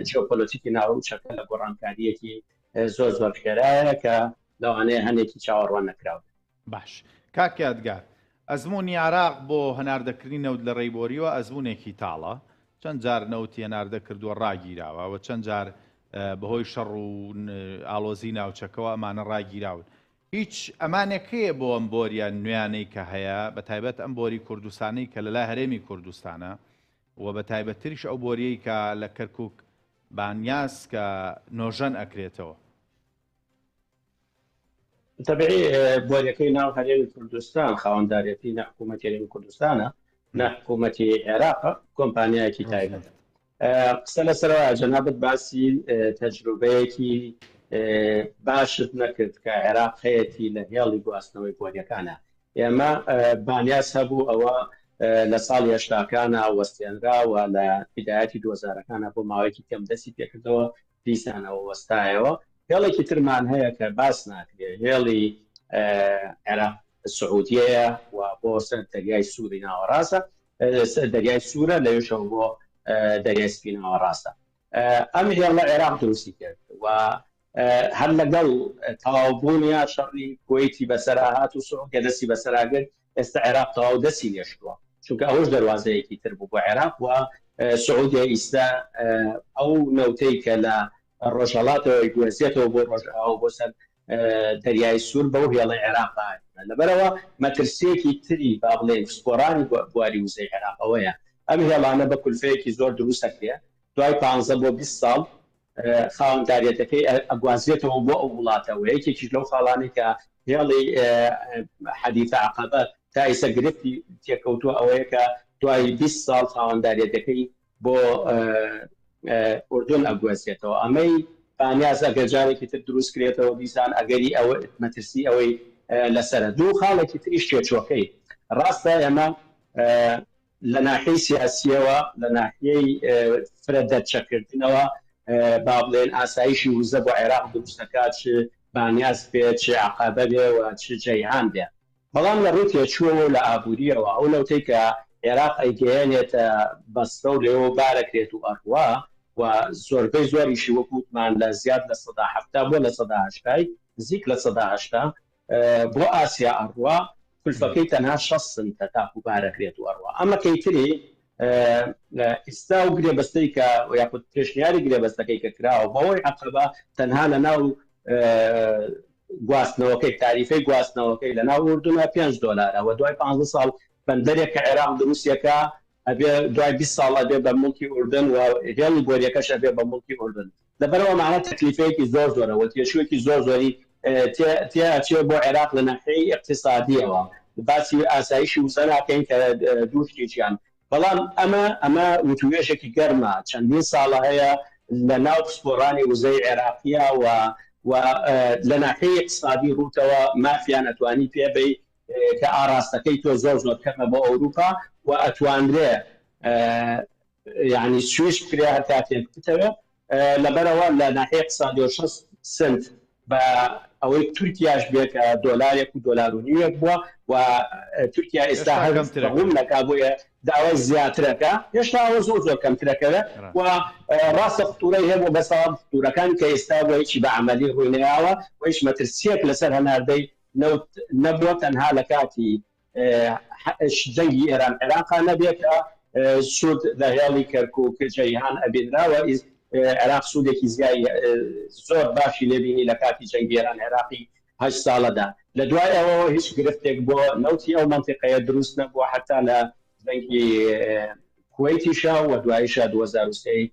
جیۆپۆلۆتیکی ناوچەکە لە گۆڕانکارییەکی زۆر زۆر خێرایە کە لەوانەیە هەنێکی چاوەڕوان نەکراو بێت. باش کاک یادگار، ئەزموونی عێراق بۆ هەناردەکردنی نەوت لە ڕێی بۆریوە ئەزموونێکی تاڵە، چەند جار نەوتی هەناردە کردووە ڕاگیراوە و چەند جار بەهۆی شەڕ و ئاڵۆزی ناوچەکەوە ئەمانە ڕاگیراون. هیچ ئەمانێک هەیە بۆ ئەم بۆریە نوێیانەی کە هەیە بە تایبەت ئەم بۆری کوردستانەی کە لەلای هەرێمی کوردستانە و بە تایبەتتریش ئەو بۆریەی کە لە کەرکک بانیاس کە نۆژەن ئەکرێتەوە؟ تەبعی بۆریەکەی ناو هەرێمی کوردستان خاوەندارێتی نە حکوومەتی هەرێمی کوردستانە نە حکوومەتی عێراقە کۆمپانیایەکی تایبەتە قسە لەسەرەوە جەنابت باسی تەجروبەیەکی باشت نەکرد کە عێراق هەیەتی لە هێڵی گواستنەوەی بۆریەکانە ئێمە بانیاس هەبوو ئەوە لە ساڵی هەشتاکانە وەستێنراوە لە بدایەتی دوزارەکانە بۆ ماوەیەکی کەم دەستی پێکردەوە دیسانەوە وەستایەوە هێڵێکی ترمان هەیە کە باس ناکرێ هێڵی عێراق سعودیەیە و بۆ سەر دەریای سووری ناوەڕاستە دەریای سوورە لەوێشەوە بۆ دەریای سپی ناوەڕاستە ئەم هێڵە عێراق دروستی کرد و هەر لەگەڵ تەواوبوونیا شەڕی کوەیتی بەسەرا هات و سعودیە دەستی بەسەرا گرت، ئێستا عێراق تەواو دەستی لێشتووە، چونکە ئەوەش دەروازەیەکی تر بوو بۆ عێراق و سعودیە ئیستا ئەو نەوتەی کە لە ڕۆژهەڵاتەوە گوێزێتەوە بۆ ڕۆژئاوا بۆ سەر دەریای سوور بەو هێڵەی عێراق لەبەرەوە مەترسیەکی تری با بڵێن پسپۆرانی بواری وزەی عێراق ئەوەیە ئەم هێڵانە بە کولفەیەکی زۆر دروست دەکرێ دوای 15 بۆ 20 ساڵ خاوەنداریەتەکەی ئەگوازرێتەوە بۆ ئەو وڵاتە و یەکێکیش لەو خاڵانەی کە هێڵی حەدیثە عەقەبە تا ئیسە گرفتی تێکەوتووە ئەوەیە کە دوای 20 ساڵ خاوەنداریەتەکەی بۆ ئوردن ئەگوازرێتەوە ئەمەی بانیاز ئەگەر جارێکی تر دروست کرێتەوە دیسان ئەگەری ئەوە مەترسی ئەوەی لەسەرە دوو خاڵێکی تریش تێچووەکەی ڕاستە ئێمە لە ناحیەی سیاسییەوە، لە ناحیەی فرە دەرچەکردنەوە، با بڵێن ئاسایشی وزە بۆ عێراق دروست دەکات، چ بانیاس بێ، چ عەقەبە بێ و چ جەیهان بێ. بەڵام لە ڕووی تێچووەوە و لە ئابوورییەوە، ئەو نەوتەی کە عێراق ئەیگەیەنێتە بەسرە و لەوێوە بارەکرێت و ئەڕوا و زۆربەی زۆریشی وەکوو وتمان لە زیاد 70% بۆ هەشتای، نزیک 80% بۆ ئاسیا ئەڕوا کولفەکەی تەنها 6 سنتە تاکو بارەکرێت و ئەڕوا ئەمە کەیتری ئیستا و گرێبەستەی کە یاخود پێشنیاری گرێبەستەکەی کە کراوە بەوەی عەقەبە تەنها لە ناو گواستنەوەکەی تاریفەی گواستنەوەکەی لە ناو ئوردونە 5 دۆلارە و دوای 15 ساڵ بەندەرێک کە عێراق دروستیەکە ئەبێ دوای 20 ساڵ ئەبێ بە موڵکی ئوردن و هێڵی بۆریەکەش ئەبێ بە موڵکی ئوردن لەبەرئەوە مانە تەکلیفەیەکی زۆر زۆرە و تێچوویەکی زۆر زۆری تێ ئەچێ بۆ عێراق لە ناحیەی ئیقتیسادیەوە باسی ئاسایشی وزە ناکەین کە دوو شتێکیان بەڵام ئەمە ئەمە وتوێژێکی گەرمە چەندین ساڵە هەیە لە ناو پسپۆڕانی وزەی عێراقیە و و لە ناحیەی ئیقتیسادی ڕووتەوە مافیان ئەتوانی پێ بەی کە ئاراستەکەی تۆ زۆر زۆر کەمە بۆ ئەوروپا و ئەتوانرێ یعنی سویش بکرێ هەر کاتێک بتەوێ لەبەرەوە لە ناحیە اقتصادیەوە 60 سنت بە ئەوەی تورکیاش بێ کە دۆلارێک و دۆلار و نیوێک بووە و تورکیا ئێستا هەر ڕوون نەکا بۆیە داوای زیاترەکە هێشتا ئەوە زۆر زۆر کەمترەکەوێ و ڕاستە خطورەی هەبوو بەس خطورەکان کە ئێستا بۆ هیچی بە عەمەلی ڕووی نەیاوە و هیچ مەترسیەک لەسەر هەناردەی نەوت نەبووە تەنها لە کاتی جەنگی ئێران عێراقا نەبێت کە سوود لە هێڵی کەرکوک جەیهان ئەبینراوە عێراق سوودێکی زیای زۆر باشی لێبینی لە کاتی جەنگی ئێران عێراقی هەشت ساڵەدا لە دوای ئەوەوە هیچ گرفتێک بۆ نەوتی ئەو منتیقەیە دروست نەبووە حتا لە جەنگی کوەیتیشا و دواییشا 2003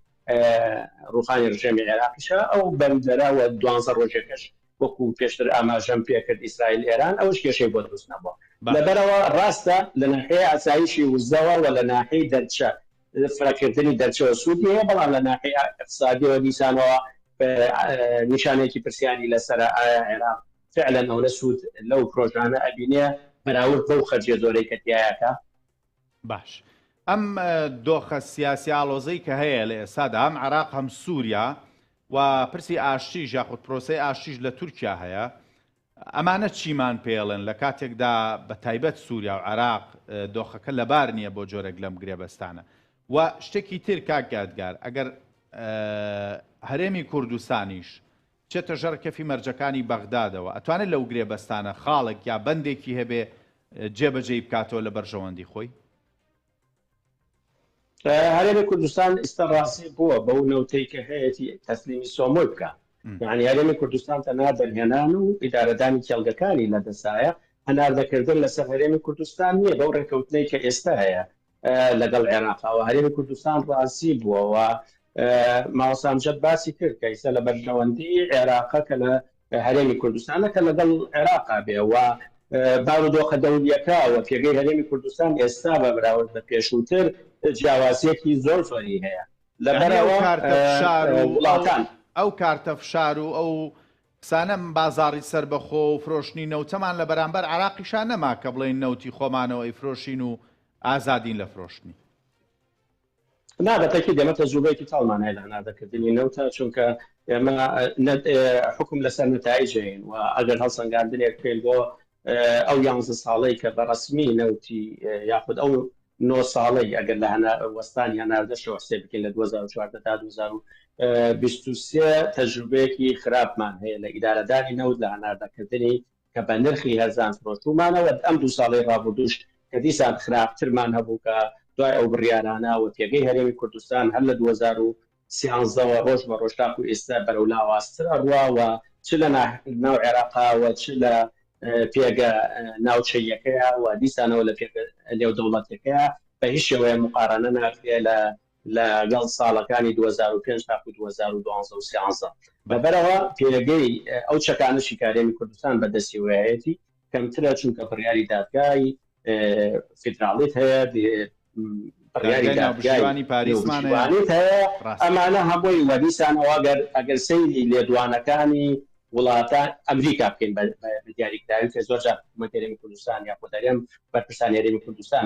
ڕوخانی ڕژێمی عێراقیشا ئەو بەندەرە و دوانزە ڕۆژەکەش وەکو پێشتر ئاماژەم پێکرد ئیسرائیل ئێران ئەوەش کێشەی بۆ دروست نەبووە لەبەرئەوە ڕاستە لە ناحیەی ئاسایشی وزەوە و لە ناحیەی دەرچە فرەکردنی دەرچەوە سوودی هەیە بەڵام لە ناحیەی ئیقتسادیەوە دیسانەوە نیشانەیەکی پرسیاری لەسەرە ئایا عێراق فعلا ئەونە سوود لەو پرۆژانە ئەبینێ بەراورد بەو خەرجیە زۆرەی کە تیایەکە؟ باش ئەم دۆخە سیاسی ئاڵۆزەی کە هەیە لە ئێستادا هەم عێراق هەم سووریا و پرسی ئاشتیش یاخود پرۆسەی ئاشتیش لە تورکیا هەیە ئەمانە چیمان پێڵێن لە کاتێکدا بە تایبەت سووریا و عێراق دۆخەکە لەبار نییە بۆ جۆرێک لەم گرێبەستانە و شتێکی تر کاک یادگار ئەگەر هەرێمی کوردستانیش بچێتە ژێر کەفی مەرجەکانی بەغدادەوە، ئەتوانێت لەو گرێبەستانە خاڵێک یا بەندێکی هەبێ جێبەجێی بکاتەوە لە بەرژەوەندی خۆی؟ هەرێمی کوردستان ئیستا ڕازی بووە بەو نەوتەی کە هەیەتی تەسلیمی سۆمۆی بکا. یعنی هەرێمی کوردستان تەنها دەرهێنان و ئیدارەدانی کێڵگەکانی لەدەستدایە، هەناردەکردن لەسەر هەرێمی کوردستان نییە بەو ڕێککەوتنەی کە ئێستا هەیە. لەگەڵ عێراقەوە هەرێمی کوردستان ڕازی بووە و مامۆستا ئەمجەد باسی کرد کە ئیستا لە بەرژەوەندی عێراقە کە لە هەرێمی کوردستانە کە لەگەڵ عێراقا بێ و بارودۆخە دەولیەکە و پێگەی هەرێمی کوردستان ئێستا بە بەراورد بە پێشووتر جیاوازیەکی زۆر زۆری هەیە لەبەرەوە کارتە فشار و وڵاتان ئەو کارتە فشار و ئەو قسانە بازاڕی سەربەخۆ و فرۆشتنی نەوتەمان لە بەرامبەر عێراقیشا نەما کە بڵێین نەوتی خۆمانەوە ئەیفرۆشین و ئازادین لە فرۆشتنی. نا بە تەکید ئێمە تەجروبەیەکی تاڵمان هەیە لە هەناردەکردنی نەوتە چونکە ئێمە حکوم لەسەر نەتایجین و ئەگەر هەڵسەنگاندنێک بکەین بۆ ئەو یانزە ساڵەی کە بە ڕەسمی نەوتی یاخود ئەو نۆ ساڵەی ئەگەر لە وەستانی هەناردەشەوە حسێب بکەین لە 2014 تا 2023 تەجروبەیەکی خراپمان هەیە لە ئیدارەدانی نەوت لە هەناردەکردنی کە بە نرخی هەرزان فرۆشتوومانە و ئەم دوو ساڵەی ڕابردووش کە دیسان خراپترمان هەبوو کە دوای ئەو بڕیارانە و پێگەی هەرێمی کوردستان هەر لە 2013 وە ڕۆژ بە ڕۆژ تاکو ئێستا بەرەو لاوازتر ئەڕوا و چ لە ناو عێراقا و چ لە پێگە ناوچەییەکەیا و دیسانەوە لە پێگە نێودەوڵەتیەکەیا بە هیچ شێوەیە موقارەنە ناکرێ لە لە گەڵ ساڵەکانی 2005 تاکو 2012 و 13 لەبەرئەوە پێگەی ئەو چەکانەشی کە هەرێمی کوردستان بە دەستیەوەیەتی کەمترە چونکە بڕیاری دادگای فیدراڵیت هەیە بڕیاری دادگای پاریسمان هەیە ئەمانە هەمووی وە دیسانەوە ئەگەر ئەگەر سەیری لێدوانەکانی وڵاتان ئەمریکا بکەین بە دیاریکراوی کە زۆر جار حکوومەت هەرێمی کوردستان یا خۆ هەرێم بەرپرسانی هەرێمی کوردستان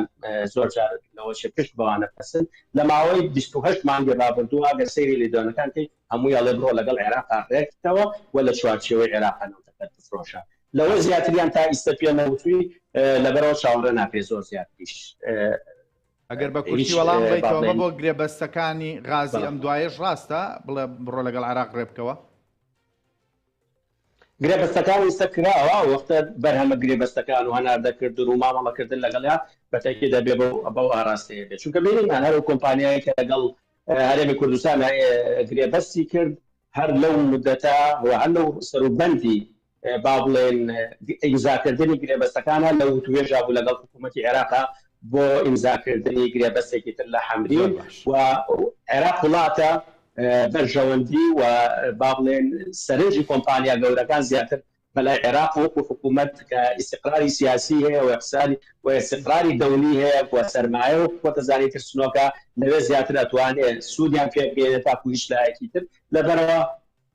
زۆر جار لەوە چێ پشت بەوانە پەسن لە ماوەی 28 مانگی ڕابردوو ئەگەر سەیری لێدوانەکان بکەین هەمووی ئەڵێ بڕۆ لەگەڵ عێراقا ڕێککەوە و لە چوارچێوەی عێراقا نەوتەکەت بفرۆشە لەوە زیاتریان تا ئیستە پێ نەوتووی لەبەرەوە چاوەڕێ ناکرێت زۆر زیاتریش ئەگەر بە کورتی وەڵام بەیتەوە بۆ گرێبەستەکانی غازی ئەم دوایەش ڕاستە بڵێ بڕۆ لەگەڵ عێراق ڕێ بکەوە؟ گرێبەستەکان ئیستا کراوە وەختە بەرهەمە گرێبەستەکان و هەناردەکردن و مامەڵەکردن لەگەڵیان بەتەکی دەبێ بەو ئاراستەیە بێت چونکە بینیمان هەر کۆمپانیای کە لەگەڵ هەرێمی کوردستان گرێبەستی کرد هەر لەو مدەتە و هەر لەو سەروبەندی با بڵێن ئیمزاکردنی گرێبەستەکانە لە وتوێژا بوو لەگەڵ حکوومەتی عێراقا بۆ ئیمزاکردنی گرێبەستێکی تر لە حەمرین و عێراق وڵاتە بەرژەوەندی و با بڵێن سەرنجی کۆمپانیا گەورەکان زیاتر بەلای عێراق وەکو حکوومەت کە ئیستقراری سیاسی هەیە و اقتصادی و ئیستقراری دەولی هەیە و سەرمایە و خۆتەزانی ترسنۆکە لەوێ زیاتر ئەتوانێ سوودیان پێ بگەیەنێت تاکو هیچ لایەکی تر لەبەرەوە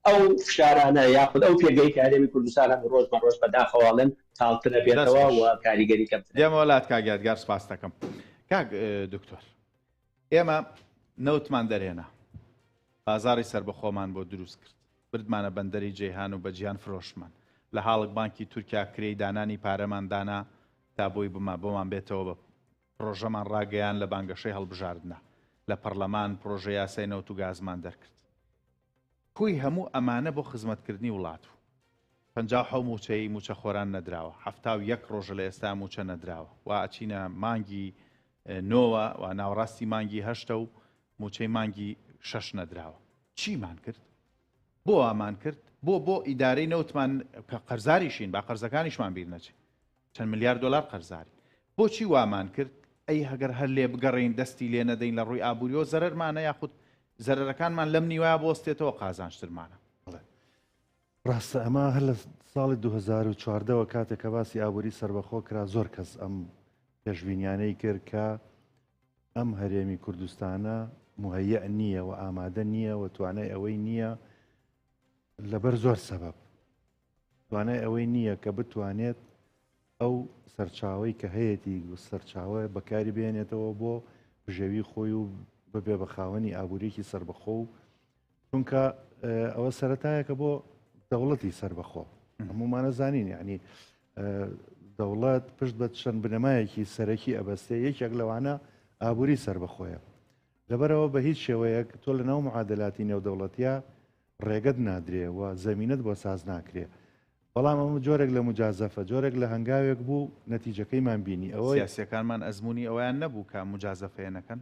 ئەو فشارانە یاخود ئەو پێگەی کە هەرێمی کوردستان هەبوو ڕۆژ بە ڕۆژ بەداخەوە ئەڵێم تاڵتر ئەبێتەوە و کاریگەری کەمتر ئەبێت. دێمەوە لات کاک یادگار سپاست دەکەم. کاک دکتۆر ئێمە نەوتمان دەرهێنا، بازاڕی سەربەخۆمان بۆ دروست کرد، بردمانە بەندەری جەیهان و بە جیهان فرۆشتمان، لە هاڵک بانکی تورکیا کرێی دانانی پارەمان دانا تا بۆی بما بۆمان بێتەوە بە پرۆژەمان ڕاگەیان لە بانگەشەی هەڵبژاردنا لە پەڕلەمان پرۆژە یاسای نەوت و گازمان دەرکرد. کۆی هەموو ئەمانە بۆ خزمەتکردنی وڵات بوو. 57 مووچەی مووچەخۆران نەدراوە، 71 ڕۆژە لە ئێستا مووچە نەدراوە، وا ئەچینە مانگی نۆوە و ناوەڕاستی مانگی هەشتە و مووچەی مانگی شەش نەدراوە. چیمان کرد؟ بۆ وامان کرد؟ بۆ بۆ ئیدارەی نەوتمان کە قەرزاریشین، با قەرزەکانیشمان بیر نەچێ. چەند ملیار دۆلار قەرزارین. بۆچی وامان کرد؟ ئەی هەگەر هەر لێ بگەڕێین دەستی لێ نەدەین لە ڕووی ئابووریەوە زەرەرمانە یاخود زەرەرەکانمان لەم نیوەیە بوەستێتەوە قازانجترمانە؟ بەڵێ ڕاستە ئەمە هەر لە ساڵی 2014 وە کاتێک کە باسی ئابووری سەربەخۆ کرا زۆر کەس ئەم پێشبینیانەی کرد کە ئەم هەرێمی کوردستانە مهەیئ نییە و ئامادە نییە و توانای ئەوەی نییە لەبەر زۆر سەبەب توانای ئەوەی نییە کە بتوانێت ئەو سەرچاوەی کە هەیەتی و سەرچاوە بەکاری بێنێتەوە بۆ بژێوی خۆی و ببێ بە خاوەنی ئابووریی سربەخۆ و چونکە ئەوە سەتایەکە بۆ دەوڵەتی سربەخۆ هەمومانە زانین یعنی دەوڵەت پشت بە چەند بنەمایەکی سەرەکی ئەبەستێ یەکێک لەوانە ئابووری سربەخۆیە لەبەرەوە بە هیچ شێوەیەک تۆ لە ناو معادلاتی نێودەوڵەتیا ڕێگەت نادرێ و زەمینەت بۆ ساز ناکرێ. بەڵام ئەمە جۆرێک لە موجازەفە، جۆرێک لە هەنگاوێک بوو نەتیجەکەیمان بینی. ئەوەی. سیاسییەکانمان ئەزموونی ئەوەیان نەبوو کە موجازەفەیە نەکەن؟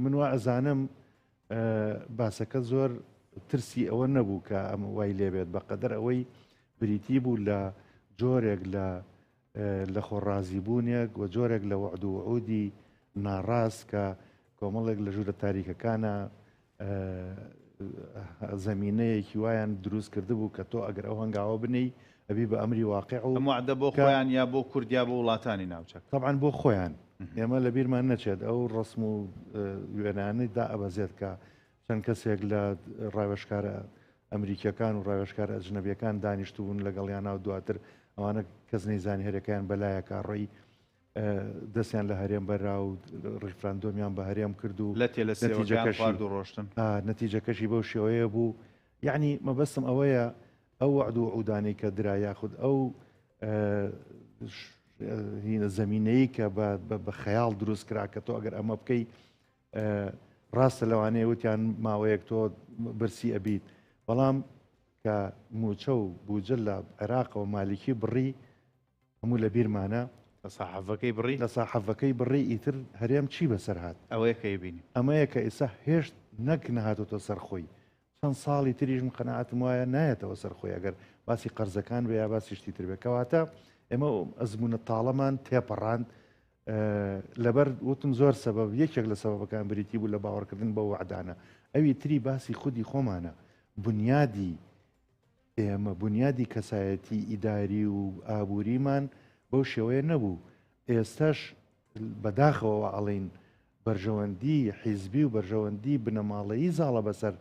من وا ئەزانم باسەکە زۆر ترسی ئەوە نەبوو کە ئەم وای لێ بێت، بەقەدەر ئەوەی بریتی بوو لە جۆرێک لە لەخۆڕازیبوونێک و جۆرێک لە وەعد و وعودی ناڕاست کە کۆمەڵێک لە ژوورە تاریکەکانە زەمینەیەکی وایان دروست کردبوو کە تۆ ئەگەر ئەو هەنگاوە بنێی ئەبی بە ئەمری واقع و ئەم وەعدە بۆ خۆیان یا بۆ کورد یا بۆ وڵاتانی ناوچەکە؟ تەبعەن بۆ خۆیان. ئێمە لە بیرمان نەچێت ئەو ڕەسم و وێنانەی دائەبەزێت کە چەند کەسێک لە ڕاوێژکارە ئەمریکیەکان و ڕاوێژکارە ئەجنەبیەکان دانیشتبوون لەگەڵیانا و دواتر ئەوانە کەس نەیزانی هەرەکەیان بەلایەکا ڕۆی. دەستیان لە هەرێم بەرا و ڕیفراندۆمیان بە هەرێم کرد و لەتێ لە سێوەکەیان خوارد و ڕۆشتن. نەتیجەکەشی بەو شێوەیە بوو. یەعنی مەبەستم ئەوەیە ئەو وەعد و وعودانەی کە درا یاخود ئەو هینە زەمینەی کە بە خەیاڵ دروست کرا کە تۆ ئەگەر ئەمە بکەی ڕاستە لەوانەیە وتیان ماوەیەک تۆ برسی ئەبیت بەڵام کە موچە و بوجە لە عێراقەوە مالیکی بڕی هەموو لە بیرمانە. لە ساحەڤەکەی بڕی. لە ساحەڤەکەی بڕی ئیتر هەرێم چی بەسەر هات؟ ئەوەیە کە ئەیبینین. ئەمەیە کە ئیستا هێشت نەک نەهاتۆتە سەر خۆی چەند ساڵی تریش من قەناعەتم وایە نایەتەوە سەر خۆی ئەگەر باسی قەرزەکان بێ یا باسی شتی تر بێ. کەواتە ئێمە ئەزموونە تاڵەمان تێپەڕاند لەبەر وتم زۆر سەبەب یەکێک لە سەبەبەکان بریتی بوو لە باوەڕکردن بەو وەعدانە ئەوی تری باسی خودی خۆمانە بنیادی ئێمە بونیادی کەسایەتی ئیداری و ئابووریمان بەو شێوەیە نەبوو، ئێستاش بەداخەوە وا ئەڵێین بەرژەوەندی حیزبی و بەرژەوەندی بنەماڵەیی زاڵە بەسەر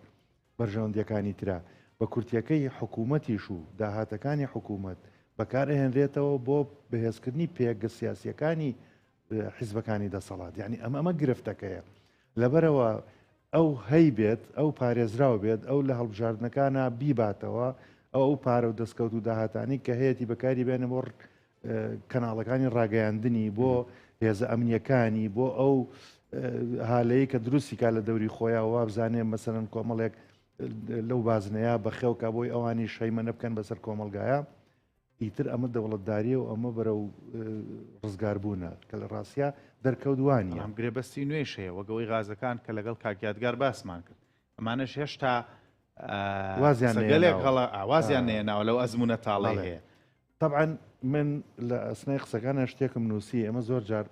بەرژەوەندیەکانی ترا، بە کورتیەکەی حکوومەتیش و داهاتەکانی حکوومەت بەکار ئەهێنرێتەوە بۆ بەهێزکردنی پێگە سیاسیەکانی حیزبەکانی دەسەڵات، یانی ئەمە ئەمە گرفتەکەیە. لەبەرئەوە ئەو هەیبێت، ئەو پارێزراو بێت، ئەو لە هەڵبژاردنەکانا بیباتەوە، ئەو ئەو پارە و دەستکەوت و داهاتانەی کە هەیەتی بەکاری بێنێ بۆ کەناڵەکانی ڕاگەیاندنی، بۆ هێزە ئەمنیەکانی، بۆ ئەو هالەیە کە دروستی کا لە دەوری خۆیان وابزانێ مەسەلەن کۆمەڵێک لەو بازنەیە بەخێوکا بۆی ئەوانیش هەیمەنە بکەن بەسەر کۆمەڵگایە. ئیتر ئەمە دەوڵەتداریە و ئەمە بەرەو ڕزگاربوونە کە لە ڕاستیا دەرکەوت وا نییە. بەڵام گرێبەستی نوێیش هەیە وەک ئەوەی غازەکان کە لەگەڵ کاک یادگار باسمان کرد ئەمانەش هێشتا وازیان گەلێک هەڵە وازیان نەهێناوە لەو ئەزموونە تاڵەی هەیە. تەبعەن من لە ئەسنای قسەکانە شتێکم نووسی ئێمە زۆر جار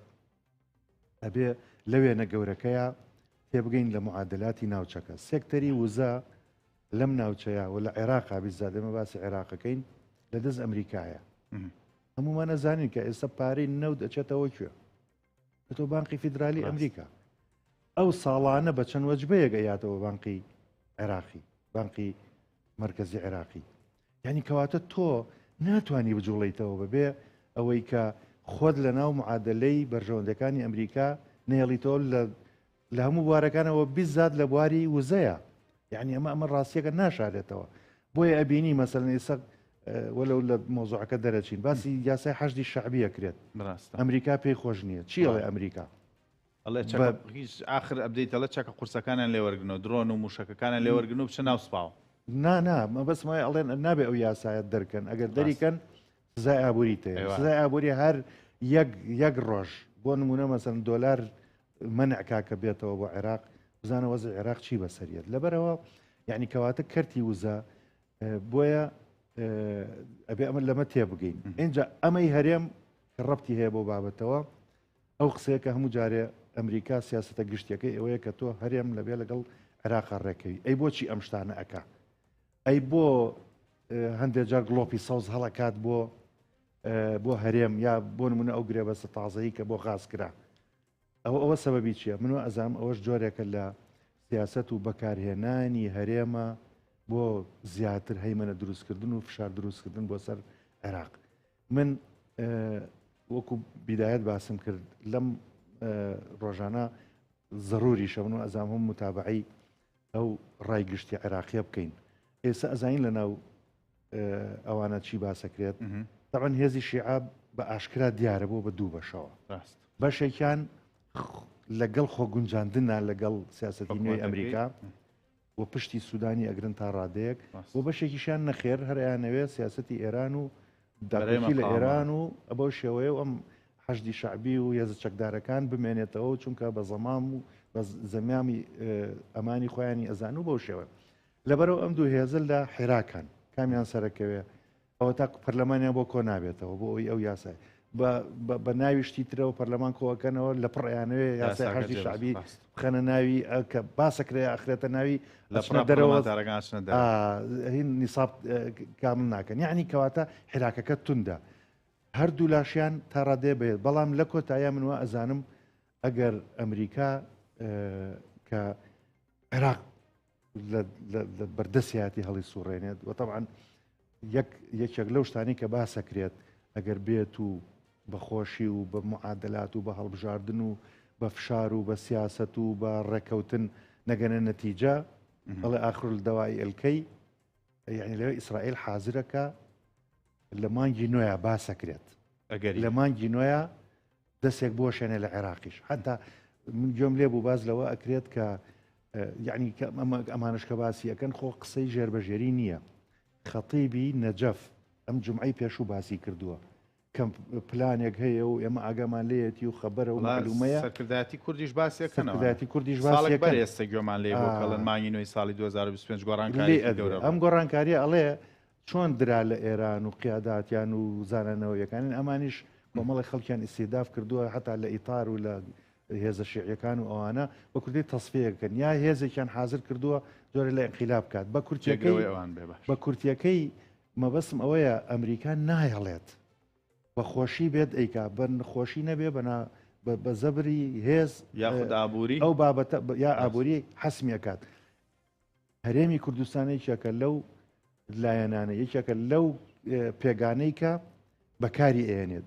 ئەبێ لە وێنە گەورەکەیا تێبگەین لە معادلاتی ناوچەکە سێکتەری وزە لەم ناوچەیە و لە عێراقا بیزاد ئێمە باسی عێراقەکەین لە دەست ئەمریکایە هەمومان ئەزانین کە ئێستا پارەی نەوت ئەچێتەوە کوێ تۆ بانقی فیدرالی ئەمریکا ئەو ساڵانە بە چەند وەجبەیەک ئەیاتەوە بانقی عێراقی بانقی مەرکەزی عێراقی یعنی کەواتە تۆ ناتوانانی بجوڵیتەوە بەبێ ئەوەی کە خۆت لە ناو معادلەی بەرژەوەندەکانی ئەمریکا نێڵیتەوە لە لە هەموو بوارەکانەوە بیزات لە بواری وزەیە یعنی ئەمە ئەمە ڕاستیەکە ناشارێتەوە بۆیە ئەبینی مەسەلەن ئێستا وەلو لە مۆزوعەکە دەرەچین باسی یاسای حەشدی شەعبی ئەکرێت ئەمریکا پێی خۆش نییە چی ئەڵێ ئەمریکا ئەڵێ چەکە هیچ ئاخر ئەبدەیت ئەڵێ چەکە قورسەکانیان لێ وەرگرن و درۆن و مووشەکەکانیان لێ وەرگرن و بچنە ناو سوپاوە. نا نا مەبەستم وایە ئەڵێن نابێ ئەو یاسایە دەرکەن ئەگەر دەریکەن سزای ئابووری تێ سزای ئابووری هەر یەک یەک ڕۆژ بۆ نمونە مەسەن دۆلار مەنع کا کە بێتەوە بۆ عێراق بزانە وەزعی عێراق چی بەسەریەت لەبەرەوە یعنی کەواتە کەرتی وزە بۆیە ئەبێ ئەمە لەمە تێبگەین اینجا ئەمەی هەرێم کە ڕەبتی هەیە بۆ بابەتەوە ئەو قسەیە کە هەموو جارێ ئەمریکا سیاستە گشتیەکەی ئەوەیە کە تۆ هەرێم لەبێ لەگەڵ عێراقا ڕێکەوی ئەی بۆچی ئەم شتانە ئەک ئەی بۆ هەندێک جار گڵۆپی سەوز هەڵەکات بۆ بۆ هەرێم یا بۆ نمونە ئەو گرێبەستە تازەیی کە بۆ غاز کرا ئەوە ئەوە سەبەبی چییە؟ من وا ئەزانم ئەوەش جۆرێکە لە سیاسەت و بەکارهێنانی هەرێمە بۆ زیاتر هەیمەنە دروستکردن و فشار دروستکردن بۆ سەر عێراق. من وەکو بیدایەت باسم کرد لەم ڕۆژانە زەروریشە من ئەزانم هەم متابعەی ئەو ڕای گشتی عێراقیە بکەین ئێستا ئەزانین لە ناو ئەوانە چی باسەکرێت تەعەن هێزی شیعە بە ئاشکرا دیارە بۆ بە دوو بەشەوە بەشێکیان لەگەڵ خۆگونجاندنا لەگەڵ سیاستی نوێی ئەمریکا و پشتی سوودانی ئەگرن تا ڕادەیەک و بەشێکیشیان نەخێر هەریانەوێ سیاستی ئێران و داکۆکی لە ئێران و بەو شێوەیە و ئەم حەشدی شەعبی و هێزە چەکدارەکان بمێنێتەوە چونکە بە زەمام و بە زەمیامی ئەمانی خۆیانی ئەزان و بەو شێوە لەبەرەوە ئەم دوو هێزە لە حێراکان کامیان سەرەکەوێ ئەوە تا پەرلەمانیان بۆ کۆ نابێتەوە بۆ ئەوی ئەو یاسای بە ناوی شتی ترەوە پەرلەمان کۆەکەنەوە لە پڕیانەوێ یاسای حەشدی شەعبی بخەنە ناوی کە باسەکرێ ئەخرێتە ناوی لە دەرەوە هین نیساب کامل ناکەن یعنی کەواتە حراکەکە توندە هەردوو لاشیان تا ڕادێ بێت بەڵام لە کۆتایە من وا ئەزانم ئەگەر ئەمریکا کە عێراق لە بەردەسیاتی هەڵی سوڕێنێت و طبعا یەک یەکێک لەو شتانی کە باسەکرێت ئەگەر بێت و بە خۆشی و بە معادلات و بە هەڵبژاردن و بە فشار و بە سیاسەت و بە ڕێکەوتن نەگەنە نەتیجە ئەڵێ آخر الدواء الكي یعنی لەوێ ئیسرائیل حازرەکە لە مانگی نوێە باسەکرێت ئەگەر لە مانگی نوێە دەستێک بوەشێنێ لە عێراقیش حتا من گوێم لێ بوو باز لەوە ئەکرێت کە یعنی ئەمانش کە باسی ئەەکەن خۆ قسەی ژێربەژێری نییە خەتیبی نەجەف ئەم جمعەی پێشوو باسی کردووە کە پلانێک هەیە و ئێمە ئاگامان لێیەتی و خەبەرە و مەعلومەیە. سەرکردایەتی کوردیش باسی ئەکەنەوە. سەرکردایەتی کوردیش باسی ساڵێک ئەکەن. بەر ئێستا گوێمان لێی بوو کە ئەڵێن مانگی نۆی ساڵی 2025 گۆڕانکارییەکی گەورە ئەم ڕوو. گۆڕانکارییە ئەڵێ چۆن درا لە ئێران و قیاداتیان و زانا نەوەیەکانیان ئەمانیش کۆمەڵێک خەڵکیان ئیستیهداف کردووە هەتا لە ئیتار و لە هێزە شیعیەکان و ئەوانە بە کورتی تەسفیەکەن یا هێزێکیان حازر کردووە جۆرە لە ئینقیلاب بکات بە کورتیەکەی جێگرەوەی ئەوان بێ باش. بە کورتیەکەی مەبەستم ئەوەیە ئەمریکا نایەڵێت بە خۆشی بێت ئەیکا بە خۆشی نەبێ بەنا بە زەبری هێز یاخود ئابووری ئەو بابەتە یا ئابووری حەسمی ئەکات. هەرێمی کوردستان یەکێکە لەو لایەنانە یەکێکە لەو پێگانەی کە بەکاری ئێنێت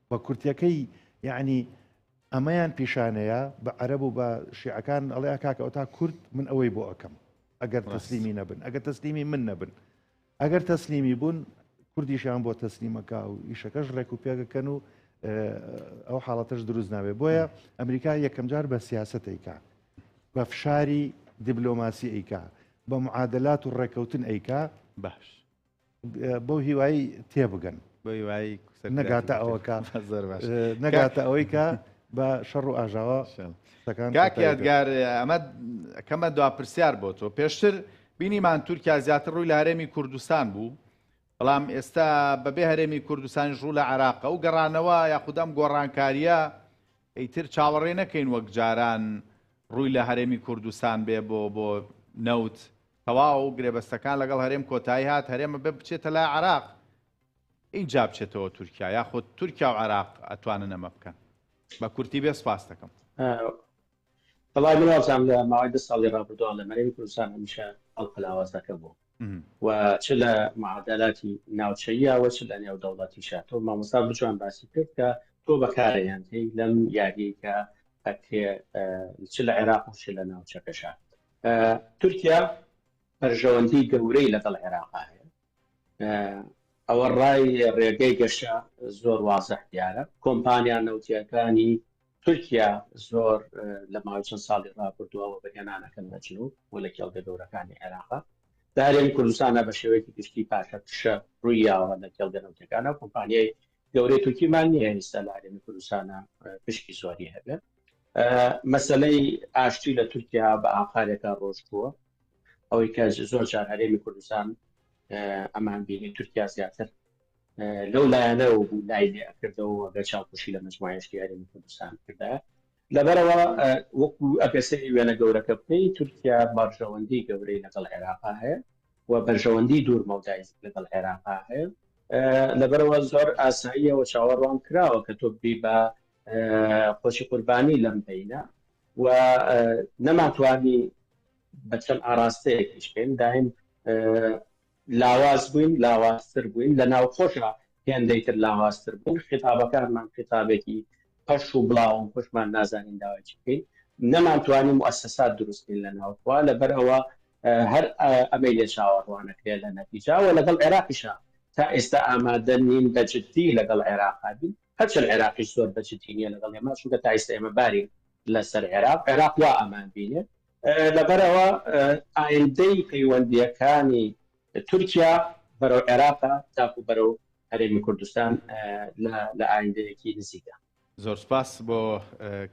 بە کورتەکەی یعنی ئەمەیان پیشانەیە بە عەرەب و بە شیعەکان ئەڵێ کاکە ئەو تا کورد من ئەوەی بۆ ئەەکەم ئەگەر تەسلیمی نەبن ئەگەر تەسلیمی من نەبن ئەگەر تەسلیمی بوون کوردیشیان بۆ تەسلیمەکە و ئیشەکەش ڕێک و پێگەکەن و ئەو حاڵەتەش دروست نابێت بۆیە ئەمریکا یەکەمجار بە سیاست ئەیکا بە فشاری دیبلۆماسی ئەیکا بە معادلات و ڕێکەوتن ئەیکا باش بەو هیوایی تێبگەن بە هیوایی نەگاتە ئەوەکە زۆر باش نەگاتە ئەوەی کە بە شەڕ و ئاژاوە کاک یادگار ئەمە کەمە دوا پرسیار بۆ تۆ پێشتر بینیمان تورکیا زیاتر ڕووی لە هەرێمی کوردستان بوو بەڵام ئێستا بەبێ هەرێمی کوردستانیش ڕوو لە عێراقە و گەڕانەوە یاخود ئەم گۆڕانکاریە ئیتر چاوەڕێ نەکەین وەک جاران ڕووی لە هەرێمی کوردستان بێ بۆ بۆ نەوت تەواو گرێبەستەکان لەگەڵ هەرێم کۆتایی هات هەرێمە بێ بچێتە لای عێراق ئینجا بچێتەوە تورکیا یاخود تورکیا و عێراق ئەتوانن ئەمە بکەن بە کورتی بێ سپاس دەکەم. وەڵای من وابزانم لە ماوەی دە ساڵی ڕابردووە لە هەرێمی کوردستان هەمیشە ئەڵقە لاوازەکە بوو و چ لە معادلاتی ناوچەییە و چ لە نێو دەوڵەتیشە تۆ مامۆستا بجوان باسی کرد کە تۆ بەکارێن هەی لەم یاریەی کە ئەکرێ چ لە عێراق و چ لە ناوچەکەشە تورکیا بەرژەوەندی گەورەی لەگەڵ عێراقا هەیە ئەوە ڕای ڕێگەی گەشە زۆر وازح دیارە کۆمپانیا نەوتیەکانی تورکیا زۆر لە ماوەی چەند ساڵی ڕابردووە وەبەرهێنانەکەن لە جنوب و لە کێڵگە گەورەکانی عێراقا لە هەرێمی کوردستانە بە شێوەیەکی گشتی پاشەکشە ڕوویاوە لە کێڵگە نەوتەکانە کۆمپانیای گەورەی تورکیمان نییە ئێستا لە هەرێمی کوردستانە پشکی زۆری هەبێت مەسلەی ئاشتی لە تورکیا بە ئاقارێکە ڕۆشتووە ئەوەی کە زۆر جار هەرێمی کوردستان ئەمان بینی تورکیا زیاتر لەو لایەنەوە بوو لای لێ ئەکردەوە گەر چاوپۆشی لە مەجموعەیەشی هەرێمی کوردستان کردایە لەبەرەوە وەکو ئەگەر سەیری وێنە گەورەکە بکەی تورکیا بەرژەوەندی گەورەی لەگەڵ عێراقا هەیە و بەرژەوەندی دوور مەودای لەگەڵ عێراقا هەیە لەبەرەوە زۆر ئاساییەوە چاوەڕوان کراوە کە تۆ بی بە قۆچی قوربانی لەم بینە و نەماتوانی بە چەند ئاراستەیەکیش بکەین دایم لاواز بووین لاوازتر بووین لە ناوخۆشە هێندەی تر لاوازتر بووین خیتابەکانمان خیتابێکی پەش و بڵاوم خۆشمان نازانین داوای چی بکەین نەمانتوانی موئەسەسات دروست بکەین لە ناوخوا لەبەر ئەوە هەر ئەمەی لێ چاوەڕوانەکرێ لە نەتیجا و لەگەڵ عێراقیشا تا ئێستا ئامادە نین بە جدی لەگەڵ عێراقا بین هەرچەند عێراقیش زۆر بە جدی نییە لەگەڵ ئێمە چونکە تا ئێستا ئێمە بارین لەسەر عێراق عێراق وا ئەمان بینێ لەبەرئەوە ئایندەی پەیوەندییەکانی تورکیا بەرەو عێراقە تاکو بەرەو هەرێمی کوردستان لە ئایندەیەکی نزیکدا. زۆر سوپاس بۆ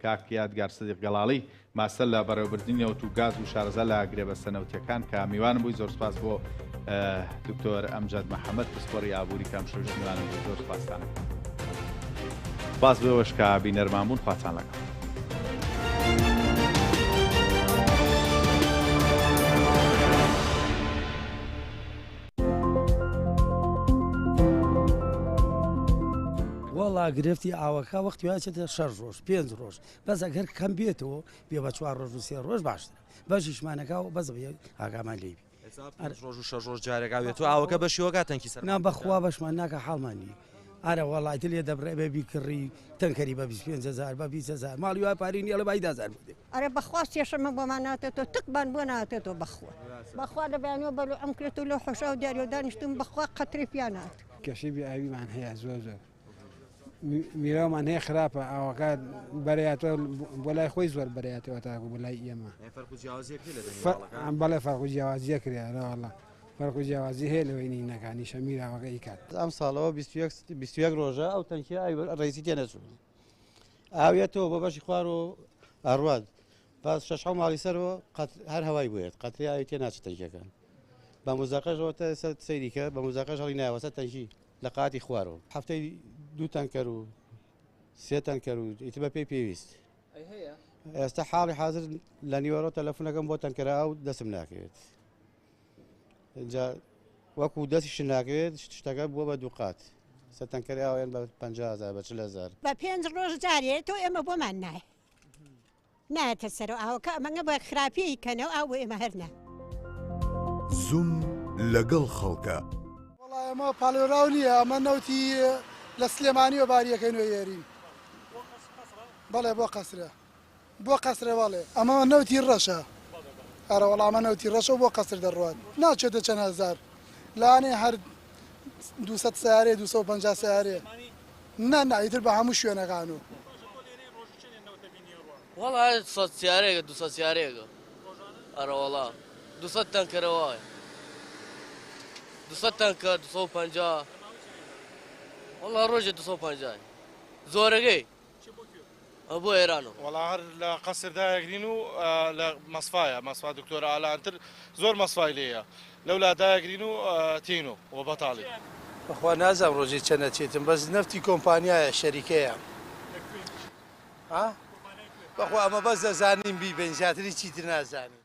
کاک یادگار سدیق گەڵاڵی ماستەر لە بەڕێوەبردنی نەوت و گاز و شارەزا لە گرێبەستە نەوتیەکان کە میوانم بووی زۆر سوپاس بۆ دکتۆر ئەمجەد محەممەد پسپۆڕی ئابووری کە ئەمشەویش میوانم بوو زۆر سوپاستان سوپاس بۆ ئێوەش کە بینەرمان بوون خواتان لەگەڵ. وەڵا گرفتی ئاوەکە وەختی وایە چێتە شەش ڕۆژ پێنج ڕۆژ بەس ئەگەر کەم بێتەوە بێ بە چوار ڕۆژ و سێ ڕۆژ باشترە بەشیشمانەکە و بەس ئاگامان لێی بی. ئێستا پێنج ڕۆژ و شەش ڕۆژ جارێک ئاو بێتەوە ئاوەکە بەشی وەکا تەنکی سەرمان نا بەخوا بەشمان ناکا حاڵمان نییە. ئارە وەڵا ئیتر لێ دەبڕێ بێ بیکڕی تەنکەری بە 25 هەزار بە 20 هەزار ماڵی وای پارەی نییە ئەڵێ بای 10 هەزار بدێ. ئەرێ بەخوا کێشەمە بۆمان ناتێتەوە تکمان بۆ ناتێتەوە بەخوا بەخوا لە بەیانیەوە بەلوعم کرێتەوە لەو حەشاو دیاریەوە دانیشتوم بەخوا قەترەی پیا نات. کێشەی بێ ئاویمان هەیە زۆر زۆر میراومان هەیە خراپە ئاوەکە بەرەیاتەوە بۆ لای خۆی زۆر بەرەیاتەوە تاکو بۆ لای ئێمە بەڵێ فەرق و جیاوازیە کرێ ئەرەوەڵا فەرق و جیاوازی هەیە لەوەی نینەکانیشە میراوەکە ئیکات. ئەم ساڵەوە 21 ڕۆژە ئەو تەنکیە ئاوی ڕێزی تێ نەچوو ئاوێتەوە بۆ بەشی خوار و ئەڕوات پاس شەش حەو ماڵی سەرەوە هەر هەوای بوێت قەتری ئاوی تێ ناچێت تەنکیەکان بە مزاقەشەوە سەیری کە بە مزاقەش هەڵی ناوە سەر تەنکی لە قاتی خوارەوە هەفتەی دوو تەنکەر و سێ تەنکەر و ئیتر بە پێی پێویست ئێستا حاڵی حاضر لە نیوەڕۆ تەلەفونەکەم بۆ تەنکەرە ئەو دەستم ناکەوێت جا وەکو دەستیش ناکەوێت شتەکە بووە بە دووقات سە تەنکەری ئاویان بە 50هزار بە 40هزار بە پێنج ڕۆژ جارێ تۆ ئێمە بۆمان نایە نایەتە سەرەوە ئاوەکە ئەمەنگە بە خراپیی کەنەوە ئاو بۆ ئێمە هەر نا. زوم لەگەڵ خەڵکە. وەڵا ئەمە پاڵێوراو نییە ئەمە نەوتی لە سلێمانیەوە باریەکەین و ئێرین بەڵێ بۆ قەسرە بۆ قەسرە بەڵێ ئەمە نەوتی ڕەشە ئەرە وەڵا ئەمە نەوتی ڕەشە و بۆ قەسر دەڕوات ناچێتە چەند هەزار لانێ هەر 200 سیارەیە 250 سیارەیە نا نا ئیتر بە هەموو شوێنەکان و. وەڵا سەد سیارەیەکە دوسەد سیارەیەکە ئەرەوەڵا دوسەد تەنکەرە وایە دوسەد تەنکە دوسەد و پەنجا وەڵا ڕۆژێ دوسەد و پەنجا زۆرەکەی ئەو بۆ ئێرانەوە. وەڵا هەر لە قەسر دایەگرین و لە مەسفایە مەسفا دکتۆر ئالانتر زۆر مەسفای لێیە لەولا دایەگرین و تێین و بەتاڵی. بەخوا نازانم ڕۆژێ چەند ئەچێتم بەس نەفتی کۆمپانیایە شەریکەیە ها بەخوا ئەمە بەس دەزانین بیبەین زیاتر هیچی تر نازانین.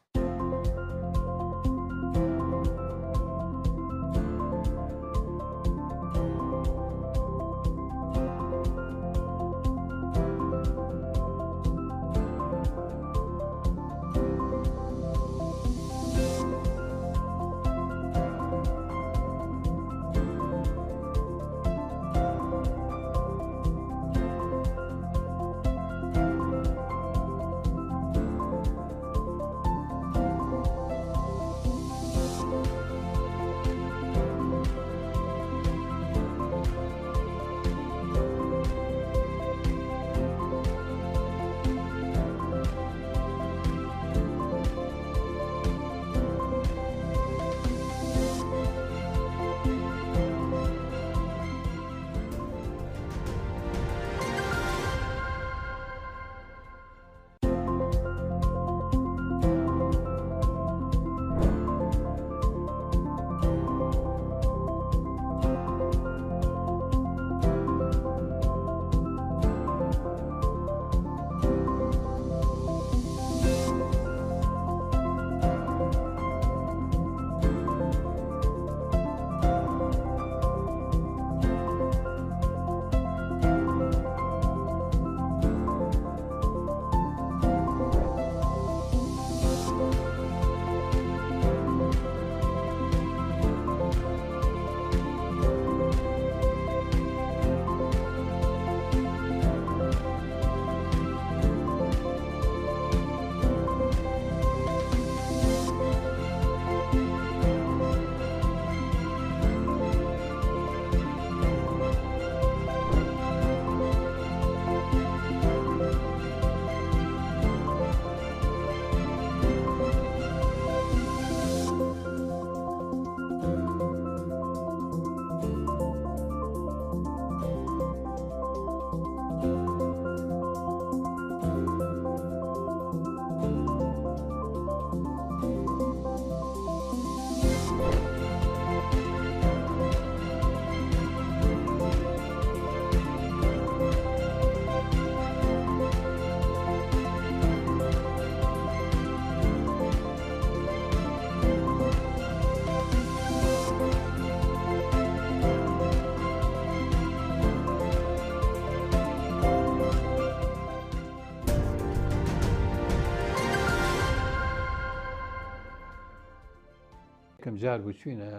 یەکەم جار بوو چوینە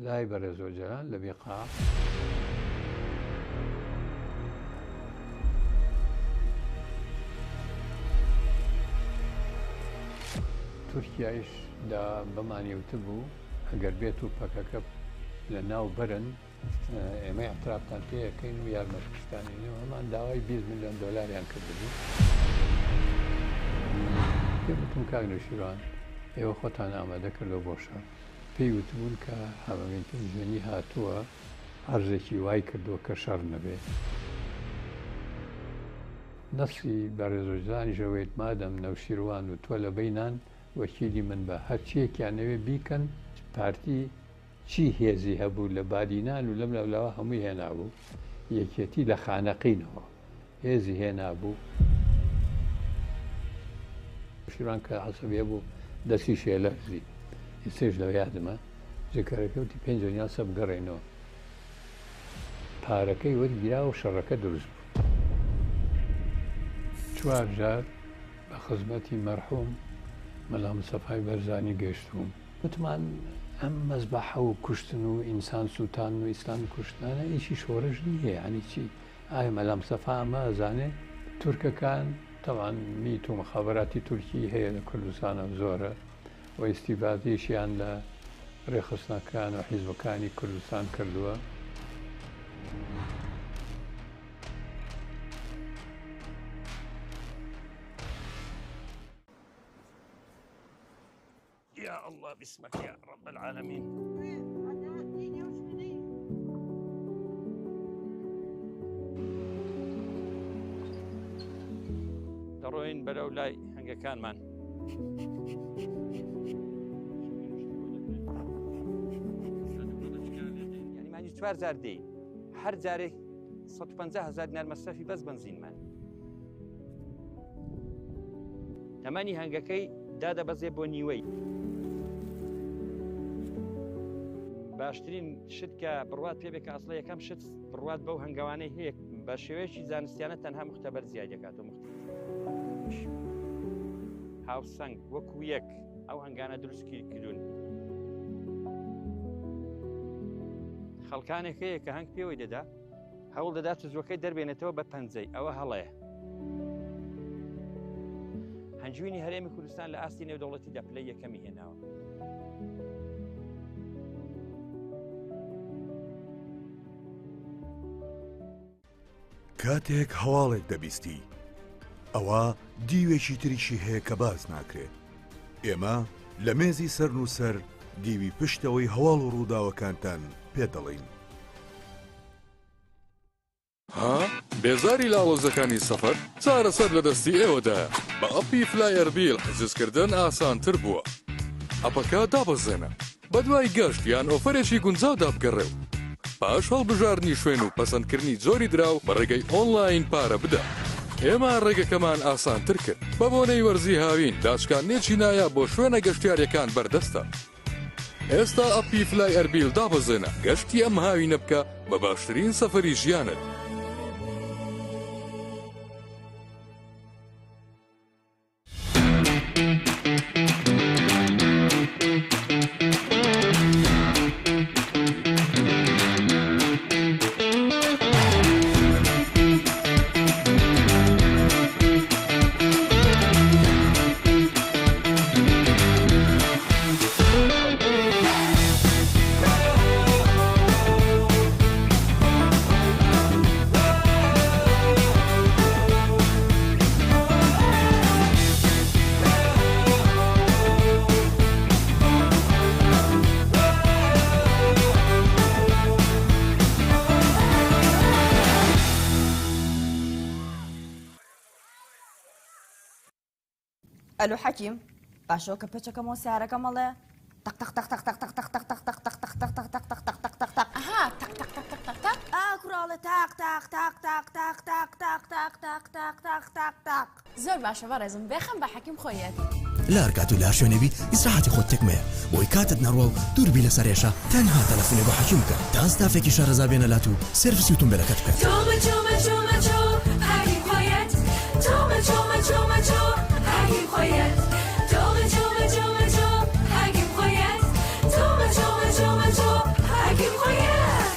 لای بەڕێز ئۆجەلان لە بیقاع. تورکیایش دا بەمانی وتبوو ئەگەر بێت و پەکەکە لە ناو بەرن ئێمە ئیعترافتان پێ ئەکەین و یارمەتیشتانین و هەمان داوای 20 ملیۆن دۆلاریان کردبوو. پێم وتم کاک نەوشیروان ئێوە خۆتان ئامادە کردووە بۆ شەڕ. پێی وتبوون کە حەمەمین پێنجوێنی هاتووە عەرزێکی وای کردووە کە شەڕ نەبێ. نەسی بەڕێز ئۆجەلانیش ئەوەیت مادەم نەوشیروان و تۆ لە بەینان وەکیلی من بە هەرچیەکیان ئەوێ بیکەن پارتی چی هێزی هەبوو لە بادینان و لەم لاولاوە هەمووی هێنابوو، یەکێتی لە خانەقینەوە هێزی هێنابوو. شیروان کە عەسەبی هەبوو دەستی شێلەرزی، ئیستێش لە یادمە جێکەرەکە وتی پێنجۆنیان سە بگەڕێینەوە. پارەکەی وەرگیرا و شەڕەکە دروست بوو. چوار جار بە خزمەتی مەرحوم مەلا مستەفای بەرزانی گەشتبووم. وتمان ئەم مەزبەحە و کوشتن و ئینسان سووتاندن و ئیسلام کوشتنانە ئیشی شۆرش نییە یانی چی ئایا مەلا مستەفا ئەمە ئەزانێ؟ تورکەکان تەبعەن میت و مخابراتی تورکی هەیە لە کوردستانە زۆرە و ئیستیفادەیشیان لە رێکخستنەکان و حیزبەکانی کوردستان کردووە. یا اللە بسمک یا رب العالمین. دەڕۆین بەرەو لای هەنگەکانمان. یعنی چوار جار دێین هەر جارێک 150 هزار دینار مەسرەفی بەس بنزینمان تەمەنی هەنگەکەی دادەبەزێ بۆ نیوەی. باشترین شت کە بڕوات پێ بێ کە ئەسڵە یەکەم شت بڕوات بەو هەنگەوانەی هەیە بە شێوەیەکی زانستیانە تەنها مختبەر زیای دەکات و مخت هاوسەنگ وەکو یەک ئەو هەنگانە دروست کردوون. خەڵکانێک هەیە کە هەنگ پێوەی دەدا هەوڵ دەدات سزوەکەی دەربێنێتەوە بە پەنجەی، ئەوە هەڵەیە. هەنجوینی هەرێمی کوردستان لە ئاستی نێودەوڵەتیدا پلەی یەکەمی هێناوە. کاتێک هەواڵێک دەبیستی ئەوا دیوێکی تریشی هەیە کە باس ناکرێت ئێمە لە مێزی سەرنووسەر دیوی پشتەوەی هەواڵ و ڕووداوەکانتان پێ دەڵێین. ها؟ بێزاری لە ئاڵۆزەکانی سەفەر؟ چارەسەر لە دەستی ئێوەدایە! بە ئەپی فلای ئەربیل حجزکردن ئاسانتر بووە. ئەپەکە دابەزێنە، بەدوای گەشت یان ئۆفەرێکی گونجاودا بگەڕێ و پاش هەڵبژاردنی شوێن و پەسەندکردنی جۆری دراو بە ڕێگەی ئۆنلاین پارە بدە. ئێمە ڕێگەکەمان ئاسانتر کرد. بە بۆنەی وەرزی هاوین داچکاندنێکی نایاب بۆ شوێنە گەشتیارییەکان بەردەستە. ئێستا ئەپی فلای ئەربیل دابەزێنە گەشتی ئەم هاوینە بکە بە باشترین سەفەری ژیانت. ئەلۆ حەکیم باشەوە کە پێچەکەمەوە سیارەکەم ئەڵێ تەق تەق تەق تەق تەق تەق تەق تەق تەق تەق تەق تەق تەق تەق تەق تەق تەق تەق تەق ئەها تەق تەق تەق تەق تەق تەق ئا کوڕە ئەڵێ تاق تاق تاق تاق تاق تاق تاق تاق تاق تاق تاق تاق تاق زۆر باشە بەڕێزم بێخەم بە حەکیم خۆی یەت. لە هەر کات و لە هەر شوێنێ بیت ئیسراحەتی خۆت تێک مەیە بۆی کاتت نەڕوا و دوور بی لە سەرئێشە تەنها تەلەفونێک بۆ حەکیم بکە تا ستافێکی شارەزا بێنە لات و سێرڤسی ئوتومبێلەکەت بکەن. تۆ مەچۆ مەچۆ مەچۆ حەکیم خۆیەت تۆ مەچۆ مەچۆ مەچۆ حەکیم خۆیەت تۆ مەچۆ مەچۆ مەچۆ حەکیم خۆیەت تۆ مەچۆ مەچۆ مەچۆ حەکیم خۆیەت.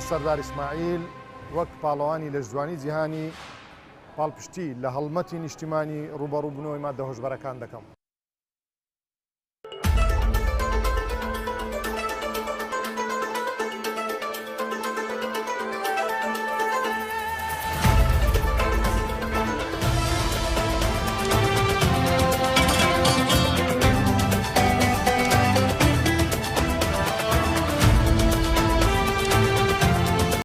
سەردار ئیسماعیل وەک پاڵەوانی لەشجوانی جیهانی پاڵپشتی لە هەڵمەتی نیشتیمانی ڕووبەڕووبوونەوەی ماددە هۆشبەرەکان دەکەم.